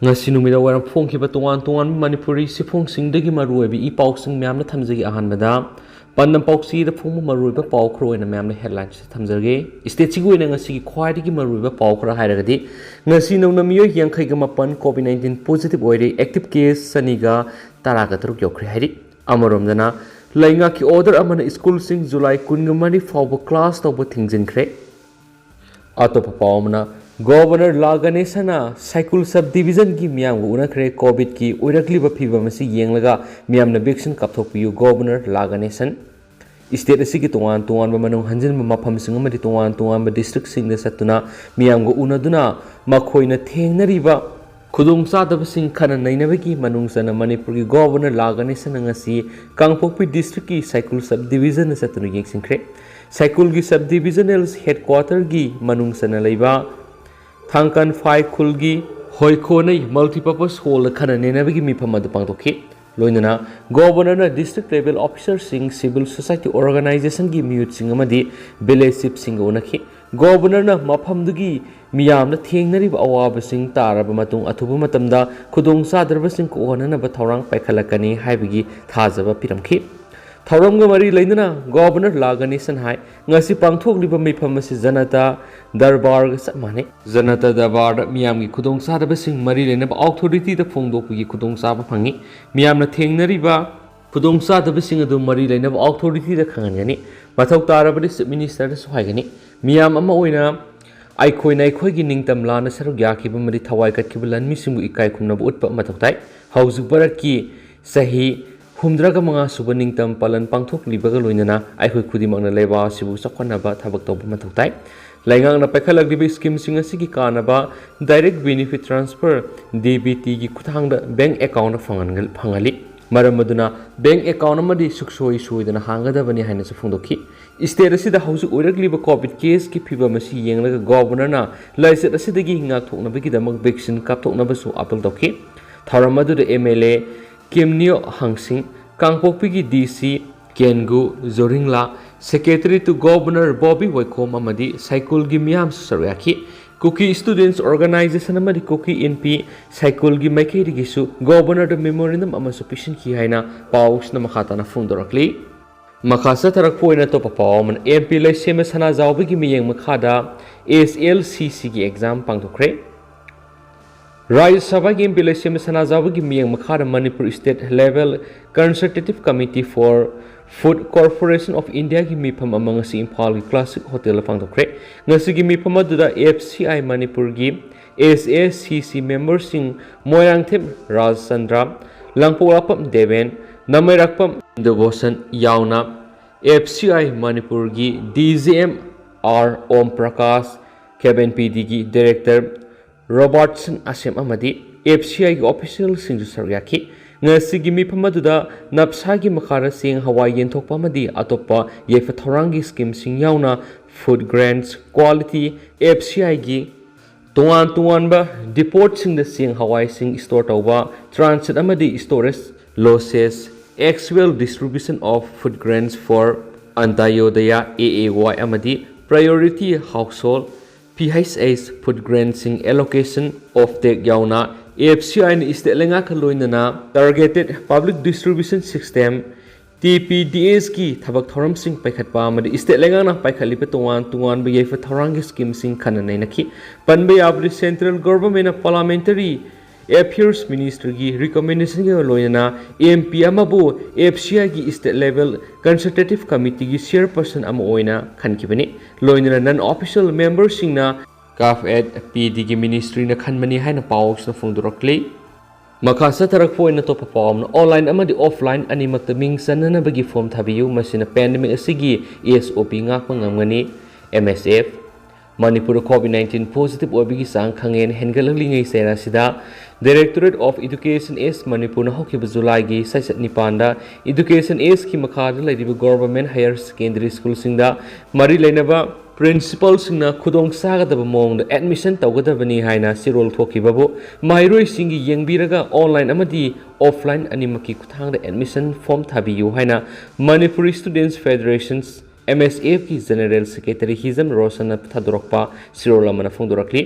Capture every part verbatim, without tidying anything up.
ꯉꯁꯤ ꯅꯨꯃꯤꯗꯥꯡ ꯋꯥꯏꯔꯝ ꯐꯣꯡꯈꯤꯕ ꯇꯣꯉꯥꯟ ꯇꯣꯉꯥꯟꯕ ꯃꯅꯤꯄꯨꯔꯤ ꯁꯤꯐꯣꯡꯁꯤꯡꯗꯒꯤ ꯃꯔꯨꯑꯣꯏꯕ ꯏ ꯄꯥꯎꯁꯤꯡ ꯃꯌꯥꯝꯅ ꯊꯝꯖꯒꯦ꯫ ꯑꯍꯥꯟꯕꯗ ꯄꯥꯟꯗꯝ ꯄꯥꯎꯆꯦꯗ ꯐꯣꯡꯕ ꯃꯔꯨꯑꯣꯏꯕ ꯄꯥꯎ ꯈꯔ ꯑꯣꯏꯅ ꯃꯌꯥꯝꯅ headlinesꯇ ꯊꯝꯖꯔꯒꯦ꯫ Stateꯁꯤꯒꯤ ꯑꯣꯏꯅ ꯉꯁꯤꯒꯤ ꯈ꯭ꯋꯥꯏꯗꯒꯤ ꯃꯔꯨꯑꯣꯏꯕ ꯄꯥꯎ ꯈꯔ ꯍꯥꯏꯔꯒꯗꯤ, ꯉꯁꯤ ꯅꯧꯅ ꯃꯤꯑꯣꯏ ꯌꯥꯡꯈꯩꯒ ꯃꯥꯄꯟ COVID nineteen positive ꯑꯣꯏꯔꯦ, active case ꯆꯅꯤꯒ ꯇꯔꯥꯒ ꯇꯔꯨꯛ ꯌꯧꯈ꯭ꯔꯦ ꯍꯥꯏꯔꯤ꯫ ꯑꯃꯔꯣꯝꯗꯅ, ꯂꯩꯉꯥꯛꯀꯤ order ꯑꯃꯅ ꯁ꯭ꯀꯨꯜꯁꯤꯡ ꯖꯨꯂꯥꯏ ꯀꯨꯟꯒ ꯃꯔꯤ ꯐꯥꯎꯕ class ꯇꯧꯕ ꯊꯤꯡꯖꯤꯟꯈ꯭ꯔꯦ꯫ ꯑꯇꯣꯞꯄ ꯄꯥꯎ ꯑꯃꯅ, Governor ꯂꯥ ꯒꯅꯦꯁꯟꯅ ꯁꯥꯏꯀꯨꯜ sub divisionꯒꯤ ꯃꯤꯌꯥꯝꯒ ꯎꯅꯈ꯭ꯔꯦ꯫ COVIDꯀꯤ ꯑꯣꯏꯔꯛꯂꯤꯕ ꯐꯤꯕꯝ ꯑꯁꯤ ꯌꯦꯡꯂꯒ ꯃꯤꯌꯥꯝꯅ vaccine ꯀꯥꯞꯊꯣꯛꯄꯤꯌꯨ, Governor ꯂꯥ ꯒꯅꯦꯁꯟ꯫ State ꯑꯁꯤꯒꯤ ꯇꯣꯉꯥꯟ ꯇꯣꯉꯥꯟꯕ ꯃꯅꯨꯡ ꯍꯟꯖꯤꯟꯕ ꯃꯐꯝꯁꯤꯡ ꯑꯃꯗꯤ ꯇꯣꯉꯥꯟ ꯇꯣꯉꯥꯟꯕ districtꯁꯤꯡꯗ ꯆꯠꯇꯨꯅ ꯃꯤꯌꯥꯝꯒ ꯎꯅꯗꯨꯅ ꯃꯈꯣꯏꯅ ꯊꯦꯡꯅꯔꯤꯕ ꯈꯨꯗꯣꯡꯆꯥꯗꯕꯁꯤꯡ ꯈꯟꯅ ꯅꯩꯅꯕꯒꯤ ꯃꯅꯨꯡ ꯆꯟꯅ ꯃꯅꯤꯄꯨꯔꯒꯤ Governor ꯂꯥ ꯒꯅꯦꯁꯟꯅ ꯉꯁꯤ ꯀꯥꯡꯄꯣꯛꯄꯤ districtꯀꯤ ꯁꯥꯏꯀꯨꯜ sub divisionꯗ ꯆꯠꯇꯨꯅ ꯌꯦꯡꯁꯤꯟꯈ꯭ꯔꯦ꯫ ꯁꯥꯏꯀꯨꯜꯒꯤ sub divisional headquarterꯒꯤ ꯃꯅꯨꯡ ꯆꯟꯅ ꯂꯩꯕ ꯊꯥꯡꯀꯟ ꯐꯥꯏ ꯈꯨꯜꯒꯤ ꯍꯣꯏꯈꯣꯅꯩ multipurpose hallꯗ ꯈꯟꯅ ꯅꯩꯅꯕꯒꯤ ꯃꯤꯐꯝ ꯑꯗꯨ ꯄꯥꯡꯊꯣꯛꯈꯤ꯫ ꯂꯣꯏꯅꯅ Governorꯅ district level officerꯁꯤꯡ, civil society organizationꯒꯤ ꯃꯤꯍꯨꯠꯁꯤꯡ ꯑꯃꯗꯤ village chiefꯁꯤꯡꯒ ꯎꯅꯈꯤ꯫ Governorꯅ ꯃꯐꯝꯗꯨꯒꯤ ꯃꯤꯌꯥꯝꯅ ꯊꯦꯡꯅꯔꯤꯕ ꯑꯋꯥꯕꯁꯤꯡ ꯇꯥꯔꯕ ꯃꯇꯨꯡ ꯑꯊꯨꯕ ꯃꯇꯝꯗ ꯈꯨꯗꯣꯡꯆꯥꯗ꯭ꯔꯕꯁꯤꯡ ꯀꯣꯛꯍꯟꯅꯅꯕ ꯊꯧꯔꯥꯡ ꯄꯥꯏꯈꯠꯂꯛꯀꯅꯤ ꯍꯥꯏꯕꯒꯤ ꯊꯥꯖꯕ ꯄꯤꯔꯝꯈꯤ꯫ ꯊꯧꯔꯝꯒ ꯃꯔꯤ ꯂꯩꯅꯅ Governor ꯂꯥ ꯒꯅꯦꯁꯟ ꯍꯥꯏ, ꯉꯁꯤ ꯄꯥꯡꯊꯣꯛꯂꯤꯕ ꯃꯤꯐꯝ ꯑꯁꯤ ꯖꯅꯇꯥ ꯗꯔꯕꯥꯔꯒ ꯆꯞ ꯃꯥꯟꯅꯩ꯫ ꯖꯅꯇꯥ ꯗꯔꯕꯥꯔꯗ ꯃꯤꯌꯥꯝꯒꯤ ꯈꯨꯗꯣꯡꯆꯥꯗꯕꯁꯤꯡ ꯃꯔꯤ ꯂꯩꯅꯕ authorityꯗ ꯐꯣꯡꯗꯣꯛꯄꯒꯤ ꯈꯨꯗꯣꯡꯆꯥꯕ ꯐꯪꯏ꯫ ꯃꯤꯌꯥꯝꯅ ꯊꯦꯡꯅꯔꯤꯕ ꯈꯨꯗꯣꯡꯆꯥꯗꯕꯁꯤꯡ ꯑꯗꯨ ꯃꯔꯤ ꯂꯩꯅꯕ authorityꯗ ꯈꯪꯍꯟꯒꯅꯤ꯫ ꯃꯊꯧ ꯇꯥꯔꯕꯗꯤ Chief Ministerꯗꯁꯨ ꯍꯥꯏꯒꯅꯤ꯫ ꯃꯤꯌꯥꯝ ꯑꯃ ꯑꯣꯏꯅ ꯑꯩꯈꯣꯏꯅ ꯑꯩꯈꯣꯏꯒꯤ ꯅꯤꯡꯇꯝ ꯂꯥꯟꯗ ꯁꯔꯨꯛ ꯌꯥꯈꯤꯕ ꯑꯃꯗꯤ ꯊꯋꯥꯏ ꯀꯠꯈꯤꯕ ꯂꯥꯟꯃꯤꯁꯤꯡꯕꯨ ꯏꯀꯥꯏ ꯈꯨꯝꯅꯕ ꯎꯠꯄ ꯃꯊꯧ ꯇꯥꯏ꯫ ꯍꯧꯖꯤꯛ ꯚꯥꯔꯠꯀꯤ ꯆꯍꯤ ꯍꯨꯝꯗ꯭ꯔꯥꯒ ꯃꯉꯥ ꯁꯨꯕ ꯅꯤꯡꯇꯝ ꯄꯥꯂꯟ ꯄꯥꯡꯊꯣꯛꯂꯤꯕꯒ ꯂꯣꯏꯅꯅ ꯑꯩꯈꯣꯏ ꯈꯨꯗꯤꯡꯃꯛꯅ ꯂꯩꯕꯥꯛ ꯑꯁꯤꯕꯨ ꯆꯥꯎꯈꯠꯅꯕ ꯊꯕꯛ ꯇꯧꯕ ꯃꯊꯧ ꯇꯥꯏ꯫ ꯂꯩꯉꯥꯛꯅ ꯄꯥꯏꯈꯠꯂꯛꯂꯤꯕ schemeꯁꯤꯡ ꯑꯁꯤꯒꯤ ꯀꯥꯟꯅꯕ direct benefit transfer, DBTꯒꯤ ꯈꯨꯠꯊꯥꯡꯗ bank accountꯇ ꯐꯪꯍꯟꯒ-, ꯐꯪꯍꯜꯂꯤ꯫ ꯃꯔꯝ ꯑꯗꯨꯅ bank account ꯑꯃꯗꯤ ꯁꯨꯛꯁꯣꯏ ꯁꯣꯏꯗꯅ ꯍꯥꯡꯒꯗꯕꯅꯤ ꯍꯥꯏꯅꯁꯨ ꯐꯣꯡꯗꯣꯛꯈꯤ꯫ State ꯑꯁꯤꯗ ꯍꯧꯖꯤꯛ ꯑꯣꯏꯔꯛꯂꯤꯕ COVID caseꯀꯤ ꯐꯤꯕꯝ ꯑꯁꯤ ꯌꯦꯡꯂꯒ Governorꯅ ꯂꯥꯏꯆꯠ ꯑꯁꯤꯗꯒꯤ ꯉꯥꯛꯊꯣꯛꯅꯕꯒꯤꯗꯃꯛ vaccine ꯀꯥꯞꯊꯣꯛꯅꯕꯁꯨ appeal ꯇꯧꯈꯤ꯫ ꯊꯧꯔꯝ ꯑꯗꯨꯗ MLA ꯀꯤꯝꯅꯤꯌꯣ ꯍꯥꯡꯁꯤꯡ, ꯀꯥꯡꯄꯣꯛꯄꯤꯒꯤ DC ꯀꯦꯟꯒꯨ ꯖꯣꯔꯤꯡꯂꯥ, Secretary to Governor Bobby ꯋꯥꯏꯈꯣꯝ ꯑꯃꯗꯤ ꯁꯥꯏꯀꯨꯜꯒꯤ ꯃꯤꯌꯥꯝꯁꯨ ꯁꯔꯨꯛ ꯌꯥꯈꯤ꯫ ꯀꯨꯀꯤ ꯁ꯭ꯇꯨꯗꯦꯟꯠꯁ ꯑꯣꯔꯒꯅꯥꯏꯖꯦꯁꯟ ꯑꯃꯗꯤ ꯀꯨꯀꯤ ꯏꯟꯄꯤ ꯁꯥꯏꯀꯨꯜꯒꯤ ꯃꯥꯏꯀꯩꯗꯒꯤꯁꯨ ꯒꯣꯕꯔꯅꯔꯗ ꯃꯦꯃꯣꯔꯦꯟꯗꯝ ꯑꯃꯁꯨ ꯄꯤꯁꯤꯟꯈꯤ ꯍꯥꯏꯅ ꯄꯥꯎꯁꯤꯅ ꯃꯈꯥ ꯇꯥꯅ ꯐꯣꯡꯗꯣꯔꯛꯂꯤ꯫ ꯃꯈꯥ ꯆꯠꯊꯔꯛꯄ ꯑꯣꯏꯅ ꯑꯇꯣꯞꯄ ꯄꯥꯎ ꯑꯃꯅ, ꯑꯦꯝ ꯄꯤ ꯂꯩꯁꯦꯝꯕ ꯁꯅꯥꯖꯥꯎꯕꯒꯤ ꯃꯤꯠꯌꯦꯡ ꯃꯈꯥꯗ ꯑꯦꯁ ꯑꯦꯜ ꯁꯤ ꯁꯤꯒꯤ ꯑꯦꯛꯖꯥꯝ ꯄꯥꯡꯊꯣꯛꯈ꯭ꯔꯦ꯫ ꯔꯥꯖ꯭ꯌ ꯁꯚꯥꯒꯤ ꯑꯦꯝ ꯄꯤ ꯂꯩꯁꯦꯝꯕ ꯁꯅꯥꯖꯥꯎꯕꯒꯤ ꯃꯤꯠꯌꯦꯡ ꯃꯈꯥꯗ Manipur state level consultative committee for food corporation of ꯏꯟꯗꯤꯌꯥꯒꯤ ꯃꯤꯐꯝ ꯑꯃ ꯉꯁꯤ ꯏꯝꯐꯥꯜꯒꯤ ꯀ꯭ꯂꯥꯁꯤꯛ ꯍꯣꯇꯦꯜꯗ ꯄꯥꯡꯊꯣꯛꯈ꯭ꯔꯦ꯫ ꯉꯁꯤꯒꯤ ꯃꯤꯐꯝ ꯑꯗꯨꯗ ꯑꯦꯐ ꯁꯤ ꯑꯥꯏ ꯃꯅꯤꯄꯨꯔꯒꯤ ꯑꯦꯁ ꯑꯦ ꯁꯤ ꯁꯤ ꯃꯦꯝꯕꯔꯁꯤꯡ ꯃꯣꯏꯔꯥꯡꯊꯦꯝ ꯔꯥꯖꯆꯟꯗ꯭ꯔ, ꯂꯥꯡꯄꯣꯛꯂꯥꯛꯄꯝ ꯗꯦꯕꯦꯟ, ꯅꯃꯩꯔꯥꯛꯄꯝ ꯏꯟꯗꯨꯚꯣꯁꯟ ꯌꯥꯎꯅ ꯑꯦꯐ ꯁꯤ ꯑꯥꯏ ꯃꯅꯤꯄꯨꯔꯒꯤ ꯗꯤ ꯖꯤ ꯑꯦꯝ ꯑꯥꯔ ꯑꯣꯝ ꯄ꯭ꯔꯀꯥꯁ, ꯀꯦꯕꯦꯟ ꯄꯤ ꯗꯤꯒꯤ ꯗꯥꯏꯔꯦꯛꯇꯔ ꯔꯣꯕꯥꯔꯠꯁꯟ ꯑꯁꯦꯝ ꯑꯃꯗꯤ ꯑꯦꯐ ꯁꯤ ꯑꯥꯏꯒꯤ ꯑꯣꯐꯤꯁꯤꯌꯦꯜꯁꯤꯡꯁꯨ ꯁꯔꯨꯛ ꯌꯥꯈꯤ꯫ ꯉꯁꯤꯒꯤ ꯃꯤꯐꯝ ꯑꯗꯨꯗ ꯅꯞꯁꯥꯒꯤ ꯃꯈꯥꯗ ꯆꯦꯡ ꯍꯋꯥꯏ ꯌꯦꯟꯊꯣꯛꯄ ꯑꯃꯗꯤ ꯑꯇꯣꯞꯄ ꯌꯥꯏꯐ ꯊꯧꯔꯥꯡꯒꯤ ꯁ꯭ꯀꯤꯝꯁꯤꯡ ꯌꯥꯎꯅ ꯐꯨꯗ ꯒ꯭ꯔꯦꯟꯁ ꯀ꯭ꯋꯥꯂꯤꯇꯤ, ꯑꯦꯐ ꯁꯤ ꯑꯥꯏꯒꯤ ꯇꯣꯉꯥꯟ ꯇꯣꯉꯥꯟꯕ ꯗꯤꯄꯣꯠꯁꯤꯡꯗ ꯆꯦꯡ ꯍꯋꯥꯏꯁꯤꯡ ꯁ꯭ꯇꯣꯔ ꯇꯧꯕ, ꯇ꯭ꯔꯥꯟꯁꯤꯠ ꯑꯃꯗꯤ storage ꯂꯣꯁꯦꯁ, actual distribution of food grains for Antyodaya, A A Y, ꯑꯃꯗꯤ Priority Household, P H H, food grainꯁꯤꯡ allocation of take ꯌꯥꯎꯅ ꯑꯦꯐ ꯁꯤ ꯑꯥꯏꯅ ꯁ꯭ꯇꯦꯠ ꯂꯩꯉꯥꯛꯀ ꯂꯣꯏꯅꯅ Targeted Public Distribution System, T P D ꯑꯦꯁꯀꯤ ꯊꯕꯛ ꯊꯧꯔꯝꯁꯤꯡ ꯄꯥꯏꯈꯠꯄ ꯑꯃꯗꯤ ꯁ꯭ꯇꯦꯠ ꯂꯩꯉꯥꯛꯅ ꯄꯥꯏꯈꯠꯂꯤꯕ ꯇꯣꯉꯥꯟ ꯇꯣꯉꯥꯟꯕ ꯌꯥꯏꯐ ꯊꯧꯔꯥꯡꯒꯤ ꯁ꯭ꯀꯤꯝꯁꯤꯡ ꯈꯟꯅ ꯅꯩꯅꯈꯤ꯫ ꯄꯟꯕ ꯌꯥꯕꯗꯤ, ꯁꯦꯟꯇ꯭ꯔꯦꯜ ꯒꯣꯚꯔꯟꯃꯦꯟꯠꯅ ꯄꯥꯔꯂꯤꯌꯥꯃꯦꯟꯇꯔꯤ ꯑꯦꯐꯤꯌꯔꯁ ꯃꯤꯅꯤꯁꯇ꯭ꯔꯤꯒꯤ ꯔꯤꯀꯃꯦꯟꯗꯦꯁꯟꯒ ꯂꯣꯏꯅꯅ ꯑꯦꯝ ꯄꯤ ꯑꯃꯕꯨ ꯑꯦꯐ ꯁꯤ ꯑꯥꯏꯒꯤ ꯁ꯭ꯇꯦꯠ ꯂꯦꯚꯦꯜ ꯀꯟꯁꯜꯇꯦꯇꯤꯚ ꯀꯃꯤꯇꯤꯒꯤ ꯆꯤꯌꯔꯄꯔꯁꯟ ꯑꯃ ꯑꯣꯏꯅ ꯈꯟꯈꯤꯕꯅꯤ꯫ ꯂꯣꯏꯅꯅ ꯅꯟ ꯑꯣꯐꯤꯁꯤꯌꯦꯜ ꯃꯦꯝꯕꯔꯁꯤꯡꯅ ꯀꯥꯐ ꯑꯦꯠ ꯄꯤ ꯗꯤꯒꯤ ꯃꯤꯅꯤꯁꯇ꯭ꯔꯤꯅ ꯈꯟꯕꯅꯤ ꯍꯥꯏꯅ ꯄꯥꯎꯁꯤꯅ ꯐꯣꯡꯗꯣꯔꯛꯂꯤ꯫ ꯃꯈꯥ ꯆꯠꯊꯔꯛꯄ ꯑꯣꯏꯅ ꯑꯇꯣꯞꯄ ꯄꯥꯎ ꯑꯃꯅ, ꯑꯣꯟꯂꯥꯏꯟ ꯑꯃꯗꯤ ꯑꯣꯐꯂꯥꯏꯟ ꯑꯅꯤꯃꯛꯇ ꯃꯤꯡ ꯆꯟꯅꯅꯕꯒꯤ ꯐꯣꯔꯝ ꯊꯥꯕꯤꯌꯨ, ꯃꯁꯤꯅ ꯄꯦꯟꯗꯦꯃꯤꯛ ꯑꯁꯤꯒꯤ ꯑꯦꯁ ꯑꯣ ꯄꯤ ꯉꯥꯛꯄ ꯉꯝꯒꯅꯤ, ꯑꯦꯝ ꯑꯦꯁ ꯑꯦꯐ꯫ ꯃꯅꯤꯄꯨꯔꯗ ꯀꯣꯚꯤꯗ ꯅꯥꯏꯟꯇꯤꯟ ꯄꯣꯖꯤꯇꯤꯚ ꯑꯣꯏꯕꯒꯤ ꯆꯥꯡ ꯈꯪꯍꯦꯟ ꯍꯦꯟꯒꯠꯂꯛꯂꯤꯉꯩ ꯆꯩꯔꯥꯁꯤꯗ, ꯗꯥꯏꯔꯦꯛꯇꯣꯔꯦꯠ ꯑꯣꯐ ꯏꯗꯨꯀꯦꯁꯟ ꯑꯦꯁ ꯃꯅꯤꯄꯨꯔꯅ ꯍꯧꯈꯤꯕ ꯖꯨꯂꯥꯏꯒꯤ ꯆꯩꯆꯠ ꯅꯤꯄꯥꯟꯗ ꯏꯗꯨꯀꯦꯁꯟ ꯑꯦꯁꯀꯤ ꯃꯈꯥꯗ ꯂꯩꯔꯤꯕ ꯒꯣꯚꯔꯟꯃꯦꯟꯠ ꯍꯥꯌꯔ ꯁꯦꯀꯦꯟꯗꯔꯤ ꯁ꯭ꯀꯨꯜꯁꯤꯡꯗ ꯃꯔꯤ ꯂꯩꯅꯕ ꯄ꯭ꯔꯤꯟꯁꯤꯄꯥꯜꯁꯤꯡꯅ ꯈꯨꯗꯣꯡ ꯆꯥꯒꯗꯕ ꯃꯑꯣꯡꯗ ꯑꯦꯗꯃꯤꯁꯟ ꯇꯧꯒꯗꯕꯅꯤ ꯍꯥꯏꯅ ꯆꯦꯔꯣꯜ ꯊꯣꯛꯈꯤꯕꯕꯨ ꯃꯍꯩꯔꯣꯏꯁꯤꯡꯒꯤ ꯌꯦꯡꯕꯤꯔꯒ ꯑꯣꯟꯂꯥꯏꯟ ꯑꯃꯗꯤ ꯑꯣꯐꯂꯥꯏꯟ ꯑꯅꯤꯃꯛꯀꯤ ꯈꯨꯠꯊꯥꯡꯗ ꯑꯦꯗꯃꯤꯁꯟ ꯐꯣꯔꯝ ꯊꯥꯕꯤꯌꯨ ꯍꯥꯏꯅ ꯃꯅꯤꯄꯨꯔꯤ ꯁ꯭ꯇꯨꯗꯦꯟꯠꯁ ꯐꯦꯗꯔꯦꯁꯟꯁ ꯑꯦꯝ ꯑꯦꯁ ꯑꯦꯐꯀꯤ ꯖꯦꯅꯔꯦꯜ ꯁꯦꯀ꯭ꯔꯦꯇꯔꯤ ꯍꯤꯖꯝ ꯔꯣꯁꯟꯅ ꯊꯥꯗꯣꯔꯛꯄ ꯆꯦꯔꯣꯜ ꯑꯃꯅ ꯐꯣꯡꯗꯣꯔꯛꯂꯤ꯫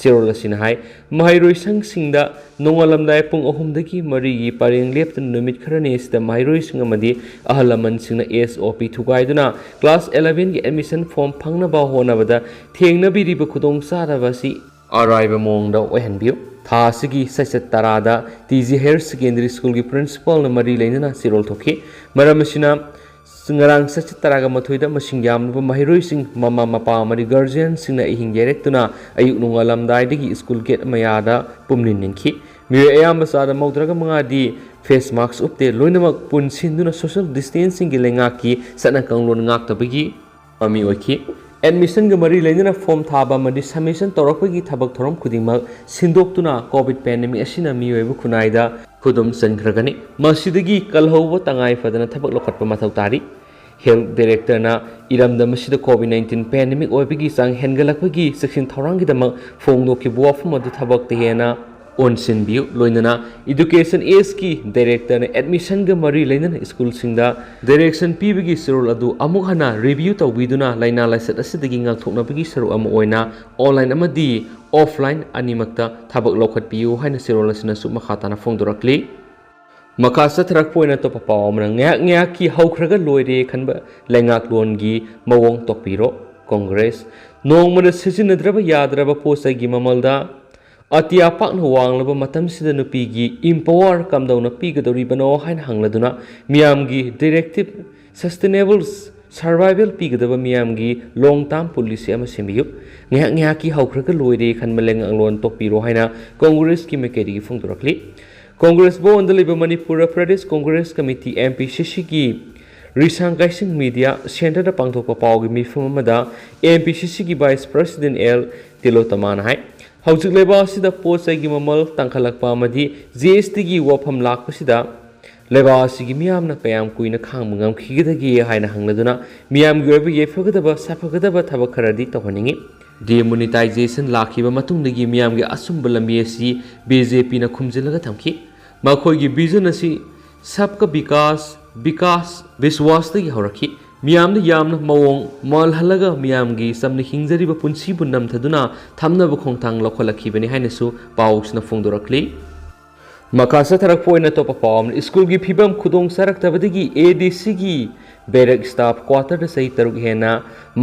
ꯆꯦꯔꯣꯜ ꯑꯁꯤꯅ ꯍꯥꯏ, ꯃꯍꯩꯔꯣꯏꯁꯪꯁꯤꯡꯗ ꯅꯣꯡꯉꯥꯜꯂꯝꯗꯥꯏ ꯄꯨꯡ ꯑꯍꯨꯝꯗꯒꯤ ꯃꯔꯤꯒꯤ ꯄꯔꯦꯡ ꯂꯦꯞꯇꯨꯅ ꯅꯨꯃꯤꯠ ꯈꯔꯅꯤ ꯑꯁꯤꯗ ꯃꯍꯩꯔꯣꯏꯁꯤꯡ ꯑꯃꯗꯤ ꯑꯍꯜ ꯂꯃꯟꯁꯤꯡꯅ ꯑꯦꯁ ꯑꯣ ꯄꯤ ꯊꯨꯒꯥꯏꯗꯨꯅ ꯀ꯭ꯂꯥꯁ elevenꯒꯤ admission form ꯐꯪꯅꯕ ꯍꯣꯠꯅꯕꯗ ꯊꯦꯡꯅꯕꯤꯔꯤꯕ ꯈꯨꯗꯣꯡꯆꯥꯗꯕ ꯑꯁꯤ ꯑꯔꯥꯏꯕ ꯃꯑꯣꯡꯗ ꯑꯣꯏꯍꯟꯕꯤꯌꯨ꯫ ꯊꯥ ꯑꯁꯤꯒꯤ ꯆꯩꯆꯠ ꯇꯔꯥꯗ ꯇꯤ ꯖꯤ Higher Secondary Schoolꯒꯤ principalꯅ ꯃꯔꯤ ꯂꯩꯅꯅ ꯆꯦꯔꯣꯜ ꯊꯣꯛꯈꯤ꯫ ꯃꯔꯝ ꯑꯁꯤꯅ, ꯉꯔꯥꯡ ꯆꯩꯆꯠ ꯇꯔꯥꯒ ꯃꯥꯊꯣꯏꯗ ꯃꯁꯤꯡ ꯌꯥꯝꯂꯕ ꯃꯍꯩꯔꯣꯏꯁꯤꯡ, ꯃꯃꯥ ꯃꯄꯥ ꯑꯃꯗꯤ guardianꯁꯤꯡꯅ ꯑꯍꯤꯡ ꯌꯥꯏꯔꯛꯇꯨꯅ ꯑꯌꯨꯛ ꯅꯣꯡꯉꯥꯜꯂꯝꯗꯥꯏꯗꯒꯤ school gate ꯃꯌꯥꯗ ꯄꯨꯝꯂꯤꯟ ꯅꯤꯟꯈꯤ꯫ ꯃꯤꯑꯣꯏ ꯑꯌꯥꯝꯕ ꯆꯥꯗ ꯃꯧꯗ꯭ꯔꯥꯒ ꯃꯉꯥꯗꯤ face mask ꯎꯞꯇꯦ꯫ ꯂꯣꯏꯅꯃꯛ ꯄꯨꯟꯁꯤꯟꯗꯨꯅ social distancingꯒꯤ ꯂꯩꯉꯥꯛꯀꯤ ꯆꯠꯅ ꯀꯥꯡꯂꯣꯟ ꯉꯥꯛꯇꯕꯒꯤ ꯃꯃꯤ ꯑꯣꯏꯈꯤ꯫ Admissionꯒ ꯃꯔꯤ ꯂꯩꯅꯅ form ꯊꯥꯕ ꯑꯃꯗꯤ submission ꯇꯧꯔꯛꯄꯒꯤ ꯊꯕꯛ ꯊꯧꯔꯝ ꯈꯨꯗꯤꯡꯃꯛ ꯁꯤꯟꯗꯣꯛꯇꯨꯅ COVID pandemic ꯑꯁꯤꯅ ꯃꯤꯑꯣꯏꯕ ꯈꯨꯟꯅꯥꯏꯗ ꯈꯨꯗꯨꯝ ꯆꯟꯈ꯭ꯔꯒꯅꯤ꯫ ꯃꯁꯤꯗꯒꯤ ꯀꯜꯍꯧꯕ ꯇꯉꯥꯏ ꯐꯗꯅ ꯊꯕꯛ ꯂꯧꯈꯠꯄ ꯃꯊꯧ ꯇꯥꯔꯤ꯫ Health Directorꯅ ꯏꯔꯝꯗꯝ ꯑꯁꯤꯗ COVID nineteen pandemic ꯑꯣꯏꯕꯒꯤ ꯆꯥꯡ ꯍꯦꯟꯒꯠꯂꯛꯄꯒꯤ ꯆꯦꯛꯁꯤꯟ ꯊꯧꯔꯥꯡꯒꯤꯗꯃꯛ ꯐꯣꯡꯗꯣꯛꯈꯤꯕ ꯋꯥꯐꯝ ꯑꯗꯨ ꯊꯕꯛꯇ ꯍꯦꯟꯅ ꯑꯣꯟꯁꯤꯟꯕꯤꯌꯨ꯫ ꯂꯣꯏꯅꯅ Education Sꯒꯤ Directorꯅ admissionꯒ ꯃꯔꯤ ꯂꯩꯅꯅ schoolꯁꯤꯡꯗ direction ꯄꯤꯕꯒꯤ ꯆꯦꯔꯣꯜ ꯑꯗꯨ ꯑꯃꯨꯛ ꯍꯟꯅ review ꯇꯧꯕꯤꯗꯨꯅ ꯂꯥꯏꯅꯥ ꯂꯥꯏꯆꯠ ꯑꯁꯤꯗꯒꯤ ꯉꯥꯛꯊꯣꯛꯅꯕꯒꯤ ꯁꯔꯨꯛ ꯑꯃ ꯑꯣꯏꯅ online ꯑꯃꯗꯤ offline ꯑꯅꯤꯃꯛꯇ ꯊꯕꯛ ꯂꯧꯈꯠꯄꯤꯌꯨ ꯍꯥꯏꯅ ꯆꯦꯔꯣꯜ ꯑꯁꯤꯅꯁꯨ ꯃꯈꯥ ꯇꯥꯅ ꯐꯣꯡꯗꯣꯔꯛꯂꯤ꯫ ꯃꯈꯥ ꯆꯠꯊꯔꯛꯄ ꯑꯣꯏꯅ ꯑꯇꯣꯞꯄ ꯄꯥꯎ ꯑꯃꯅ, ꯉꯥꯏꯍꯥꯛ ꯉꯥꯏꯍꯥꯛꯀꯤ ꯍꯧꯈ꯭ꯔꯒ ꯂꯣꯏꯔꯦ ꯈꯟꯕ ꯂꯩꯉꯥꯛꯂꯣꯟꯒꯤ ꯃꯑꯣꯡ ꯇꯣꯛꯄꯤꯔꯣ꯫ Congress, ꯅꯣꯡꯃꯗ ꯁꯤꯖꯤꯟꯅꯗ꯭ꯔꯕ ꯌꯥꯗ꯭ꯔꯕ ꯄꯣꯠ ꯆꯩꯒꯤ ꯃꯃꯜꯗ ꯑꯇꯤꯌꯥ ꯄꯥꯛꯅ ꯋꯥꯡꯂꯕ ꯃꯇꯝꯁꯤꯗ ꯅꯨꯄꯤꯒꯤ empower ꯀꯝꯗꯧꯅ ꯄꯤꯒꯗꯧꯔꯤꯕꯅꯣ ꯍꯥꯏꯅ ꯍꯪꯂꯗꯨꯅ ꯃꯤꯌꯥꯝꯒꯤ directive sustainable survival ꯄꯤꯒꯗꯕ ꯃꯤꯌꯥꯝꯒꯤ long term policy ꯑꯃ ꯁꯦꯝꯕꯤꯌꯨ꯫ ꯉꯥꯏꯍꯥꯛ ꯉꯥꯏꯍꯥꯛꯀꯤ ꯍꯧꯈ꯭ꯔꯒ ꯂꯣꯏꯔꯦ ꯈꯟꯕ ꯂꯩꯉꯥꯛꯂꯣꯟ ꯇꯣꯛꯄꯤꯔꯣ ꯍꯥꯏꯅ Congressꯀꯤ ꯃꯥꯏꯀꯩꯗꯒꯤ ꯐꯣꯡꯗꯣꯔꯛꯂꯤ꯫ Congress ꯚꯋꯟꯗ ꯂꯩꯕ Manipur Pradesh Congress Committee, M P C Cꯒꯤ ꯔꯤꯁꯥꯡ ꯀꯥꯏꯁꯤꯡ Media Centreꯗ ꯄꯥꯡꯊꯣꯛꯄ ꯄꯥꯎꯒꯤ ꯃꯤꯐꯝ ꯑꯃꯗ M P C Cꯒꯤ Vice President L ꯇꯤꯂꯣꯇꯃꯥꯅ ꯍꯥꯏ, ꯍꯧꯖꯤꯛ ꯂꯩꯕꯥꯛ ꯑꯁꯤꯗ ꯄꯣꯠ ꯆꯩꯒꯤ ꯃꯃꯜ ꯇꯥꯡꯈꯠꯂꯛꯄ ꯑꯃꯗꯤ G S Tꯒꯤ ꯋꯥꯐꯝ ꯂꯥꯛꯄꯁꯤꯗ ꯂꯩꯕꯥꯛ ꯑꯁꯤꯒꯤ ꯃꯤꯌꯥꯝꯅ ꯀꯌꯥꯝ ꯀꯨꯏꯅ ꯈꯥꯡꯕ ꯉꯝꯈꯤꯒꯗꯒꯦ ꯍꯥꯏꯅ ꯍꯪꯂꯗꯨꯅ ꯃꯤꯌꯥꯝꯒꯤ ꯑꯣꯏꯕ ꯌꯥꯏꯐꯒꯗꯕ ꯁꯥꯐꯒꯗꯕ ꯊꯕꯛ ꯈꯔꯗꯤ ꯇꯧꯍꯟꯅꯤꯡꯏ꯫ Demonetization ꯂꯥꯛꯈꯤꯕ ꯃꯇꯨꯡꯗꯒꯤ ꯃꯤꯌꯥꯝꯒꯤ ꯑꯆꯨꯝꯕ ꯂꯝꯕꯤ ꯑꯁꯤ B J Pꯅ ꯈꯨꯝꯖꯤꯜꯂꯒ ꯊꯝꯈꯤ꯫ ꯃꯈꯣꯏꯒꯤ vision ꯑꯁꯤ Sabka Vikas, Vikas Vishwasꯇꯒꯤ ꯍꯧꯔꯛꯈꯤ꯫ ꯃꯤꯌꯥꯝꯗ ꯌꯥꯝꯅ ꯃꯑꯣꯡ ꯃꯥꯜꯍꯜꯂꯒ ꯃꯤꯌꯥꯝꯒꯤ ꯆꯝꯅ ꯍꯤꯡꯖꯔꯤꯕ ꯄꯨꯟꯁꯤꯕꯨ ꯅꯝꯊꯗꯨꯅ ꯊꯝꯅꯕ ꯈꯣꯡꯊꯥꯡ ꯂꯧꯈꯠꯂꯛꯈꯤꯕꯅꯤ ꯍꯥꯏꯅꯁꯨ ꯄꯥꯎꯁꯤꯅ ꯐꯣꯡꯗꯣꯔꯛꯂꯤ꯫ ꯃꯈꯥ ꯆꯠꯊꯔꯛꯄ ꯑꯣꯏꯅ ꯑꯇꯣꯞꯄ ꯄꯥꯎ ꯑꯃꯅ, ꯁ꯭ꯀꯨꯜꯒꯤ ꯐꯤꯕꯝ ꯈꯨꯗꯣꯡ ꯆꯥꯔꯛꯇꯕꯗꯒꯤ ꯑꯦ ꯗꯤ ꯁꯤꯒꯤ ꯕꯦꯔꯦꯛ ꯁ꯭ꯇꯥꯐ ꯀ꯭ꯋꯥꯇꯔꯗ ꯆꯍꯤ ꯇꯔꯨꯛ ꯍꯦꯟꯅ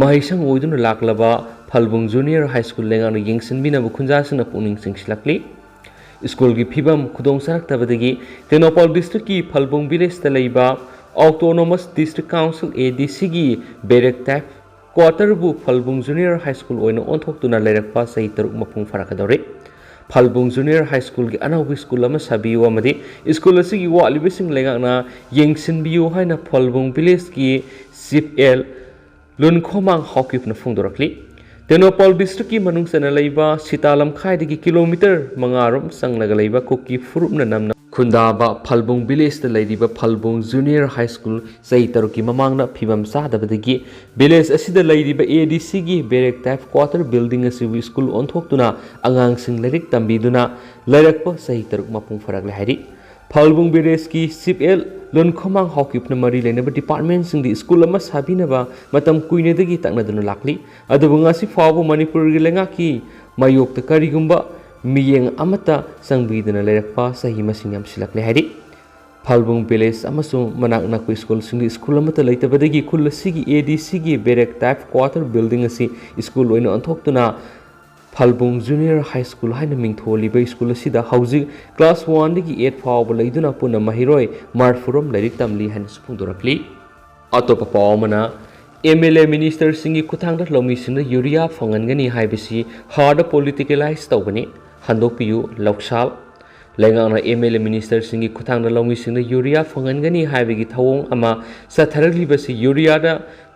ꯃꯍꯩꯁꯪ ꯑꯣꯏꯗꯨꯅ ꯂꯥꯛꯂꯕ ꯐꯜꯕꯨꯡ ꯖꯨꯅꯤꯌꯔ ꯍꯥꯏ ꯁ꯭ꯀꯨꯜ ꯂꯩꯉꯥꯛꯅ ꯌꯦꯡꯁꯤꯟꯕꯤꯅꯕ ꯈꯨꯟꯖꯥꯁꯤꯡꯅ ꯄꯨꯛꯅꯤꯡ ꯆꯤꯡꯁꯤꯜꯂꯛꯂꯤ꯫ ꯁ꯭ꯀꯨꯜꯒꯤ ꯐꯤꯕꯝ ꯈꯨꯗꯣꯡ ꯆꯥꯔꯛꯇꯕꯗꯒꯤ ꯇꯦꯡꯅꯧꯄꯥꯜ ꯗꯤꯁꯇ꯭ꯔꯤꯛꯀꯤ ꯐꯜꯕꯨꯡ ꯚꯤꯂꯦꯖꯇ ꯂꯩꯕ ꯑꯣꯇꯣꯅꯣꯃꯁ ꯗꯤꯁꯇ꯭ꯔꯤꯛ ꯀꯥꯎꯟꯁꯤꯜ, ꯑꯦ ꯗꯤ ꯁꯤꯒꯤ ꯕꯦꯔꯦꯛ ꯇꯥꯏꯞ ꯀ꯭ꯋꯥꯇꯔꯕꯨ ꯐꯜꯕꯨꯡ ꯖꯨꯅꯤꯌꯔ ꯍꯥꯏ ꯁ꯭ꯀꯨꯜ ꯑꯣꯏꯅ ꯑꯣꯟꯊꯣꯛꯇꯨꯅ ꯂꯩꯔꯛꯄ ꯆꯍꯤ ꯇꯔꯨꯛ ꯃꯄꯨꯡ ꯐꯥꯔꯛꯀꯗꯧꯔꯦ꯫ ꯐꯜꯕꯨꯡ ꯖꯨꯅꯤꯌꯔ ꯍꯥꯏ ꯁ꯭ꯀꯨꯜꯒꯤ ꯑꯅꯧꯕ ꯁ꯭ꯀꯨꯜ ꯑꯃ ꯁꯥꯕꯤꯌꯨ ꯑꯃꯗꯤ ꯁ꯭ꯀꯨꯜ ꯑꯁꯤꯒꯤ ꯋꯥꯠꯂꯤꯕꯁꯤꯡ ꯂꯩꯉꯥꯛꯅ ꯌꯦꯡꯁꯤꯟꯕꯤꯌꯨ ꯍꯥꯏꯅ ꯐꯜꯕꯨꯡ ꯚꯤꯂꯦꯖꯀꯤ ꯆꯤꯐ ꯑꯦꯜ ꯂꯨꯟꯈꯣꯃꯥꯡ ꯍꯥꯎꯀꯤꯞꯅ ꯐꯣꯡꯗꯣꯔꯛꯂꯤ꯫ ꯇꯦꯡꯅꯧꯄꯥꯜ ꯗꯤꯁꯇ꯭ꯔꯤꯛꯀꯤ ꯃꯅꯨꯡ ꯆꯟꯅ ꯂꯩꯕ ꯁꯤꯇꯥ ꯂꯝꯈꯥꯏꯗꯒꯤ ꯀꯤꯂꯣꯃꯤꯇꯔ ꯃꯉꯥ ꯔꯣꯝ ꯆꯪꯂꯒ ꯂꯩꯕ ꯀꯨꯀꯤ ꯐꯨꯔꯨꯞꯅ ꯅꯝꯅ ꯈꯨꯟꯗꯥꯕ ꯐꯜꯕꯨꯡ ꯚꯤꯂꯦꯖꯇ ꯂꯩꯔꯤꯕ ꯐꯜꯕꯨꯡ ꯖꯨꯅꯤꯌꯔ ꯍꯥꯏ ꯁ꯭ꯀꯨꯜ ꯆꯍꯤ ꯇꯔꯨꯛꯀꯤ ꯃꯃꯥꯡꯗ ꯐꯤꯕꯝ ꯆꯥꯗꯕꯗꯒꯤ ꯚꯤꯂꯦꯖ ꯑꯁꯤꯗ ꯂꯩꯔꯤꯕ ꯑꯦ ꯗꯤ ꯁꯤꯒꯤ ꯕꯦꯔꯦꯛ ꯇꯥꯏꯞ ꯀ꯭ꯋꯥꯇꯔ ꯕꯤꯜꯗꯤꯡ ꯑꯁꯤꯕꯨ ꯁ꯭ꯀꯨꯜ ꯑꯣꯟꯊꯣꯛꯇꯨꯅ ꯑꯉꯥꯡꯁꯤꯡ ꯂꯥꯏꯔꯤꯛ ꯇꯝꯕꯤꯗꯨꯅ ꯂꯩꯔꯛꯄ ꯆꯍꯤ ꯇꯔꯨꯛ ꯃꯄꯨꯡ ꯐꯥꯔꯛꯂꯦ ꯍꯥꯏꯔꯤ꯫ ꯐꯜꯕꯨꯡ ꯚꯤꯂꯦꯖꯀꯤ ꯆꯤꯐ ꯑꯦꯜ ꯂꯨꯟꯈꯣꯃꯥꯡ ꯍꯥꯎꯀꯤꯞꯅ ꯃꯔꯤ ꯂꯩꯅꯕ ꯗꯤꯄꯥꯔꯠꯃꯦꯟꯁꯤꯡꯗ ꯁ꯭ꯀꯨꯜ ꯑꯃ ꯁꯥꯕꯤꯅꯕ ꯃꯇꯝ ꯀꯨꯏꯅꯗꯒꯤ ꯇꯛꯅꯗꯨꯅ ꯂꯥꯛꯂꯤ꯫ ꯑꯗꯨꯕꯨ ꯉꯁꯤ ꯐꯥꯎꯕ ꯃꯅꯤꯄꯨꯔꯒꯤ ꯂꯩꯉꯥꯛꯀꯤ ꯃꯥꯌꯣꯛꯇ ꯀꯔꯤꯒꯨꯝꯕ ꯃꯤꯠꯌꯦꯡ ꯑꯃꯠꯇ ꯆꯪꯕꯤꯗꯅ ꯂꯩꯔꯛꯄ ꯆꯍꯤ ꯃꯁꯤꯡ ꯌꯥꯝꯁꯤꯜꯂꯛꯂꯦ ꯍꯥꯏꯔꯤ꯫ ꯐꯜꯕꯨꯡ ꯚꯤꯂꯦꯖ ꯑꯃꯁꯨꯡ ꯃꯅꯥꯛ ꯅꯛꯄ ꯁ꯭ꯀꯨꯜꯁꯤꯡꯗ ꯁ꯭ꯀꯨꯜ ꯑꯃꯠꯇ ꯂꯩꯇꯕꯗꯒꯤ ꯈꯨꯜ ꯑꯁꯤꯒꯤ ꯑꯦ ꯗꯤ ꯁꯤꯒꯤ ꯕꯦꯔꯦꯛ ꯇꯥꯏꯞ ꯀ꯭ꯋꯥꯇꯔ ꯕꯤꯜꯗꯤꯡ ꯑꯁꯤ ꯁ꯭ꯀꯨꯜ ꯑꯣꯏꯅ ꯑꯣꯟꯊꯣꯛꯇꯨꯅ ꯐꯜꯕꯨꯡ ꯖꯨꯅꯤꯌꯔ ꯍꯥꯏ ꯁ꯭ꯀꯨꯜ ꯍꯥꯏꯅ ꯃꯤꯡꯊꯣꯜꯂꯤꯕ ꯁ꯭ꯀꯨꯜ ꯑꯁꯤꯗ ꯍꯧꯖꯤꯛ ꯀ꯭ꯂꯥꯁ ꯋꯥꯟꯗꯒꯤ ꯑꯦꯠ ꯐꯥꯎꯕ ꯂꯩꯗꯨꯅ ꯄꯨꯟꯅ ꯃꯍꯩꯔꯣꯏ ꯃꯔꯐꯨꯔꯣꯝ ꯂꯥꯏꯔꯤꯛ ꯇꯝꯂꯤ ꯍꯥꯏꯅꯁꯨ ꯐꯣꯡꯗꯣꯔꯛꯂꯤ꯫ ꯑꯇꯣꯞꯄ ꯄꯥꯎ ꯑꯃꯅ, ꯑꯦꯝ ꯑꯦꯜ ꯑꯦ ꯃꯤꯅꯤꯁꯇꯔꯁꯤꯡꯒꯤ ꯈꯨꯠꯊꯥꯡꯗ ꯂꯧꯃꯤꯁꯤꯡꯗ ꯌꯨꯔꯤꯌꯥ ꯐꯪꯍꯟꯒꯅꯤ ꯍꯥꯏꯕꯁꯤ ꯍꯥꯔꯗ ꯄꯣꯂꯤꯇꯤꯀꯦꯂꯥꯏꯁ ꯇꯧꯕꯅꯤ, ꯍꯟꯗꯣꯛꯄꯤꯌꯨ ꯂꯧꯁꯥꯜ꯫ ꯂꯩꯉꯥꯛꯅ ꯑꯦꯝ ꯑꯦꯜ ꯑꯦ ꯃꯤꯅꯤꯁꯇꯔꯁꯤꯡꯒꯤ ꯈꯨꯠꯊꯥꯡꯗ ꯂꯧꯃꯤꯁꯤꯡꯗ ꯌꯨꯔꯤꯌꯥ ꯐꯪꯍꯟꯒꯅꯤ ꯍꯥꯏꯕꯒꯤ ꯊꯧꯑꯣꯡ ꯑꯃ ꯆꯠꯊꯔꯛꯂꯤꯕꯁꯤ ꯌꯨꯔꯤꯌꯥꯗ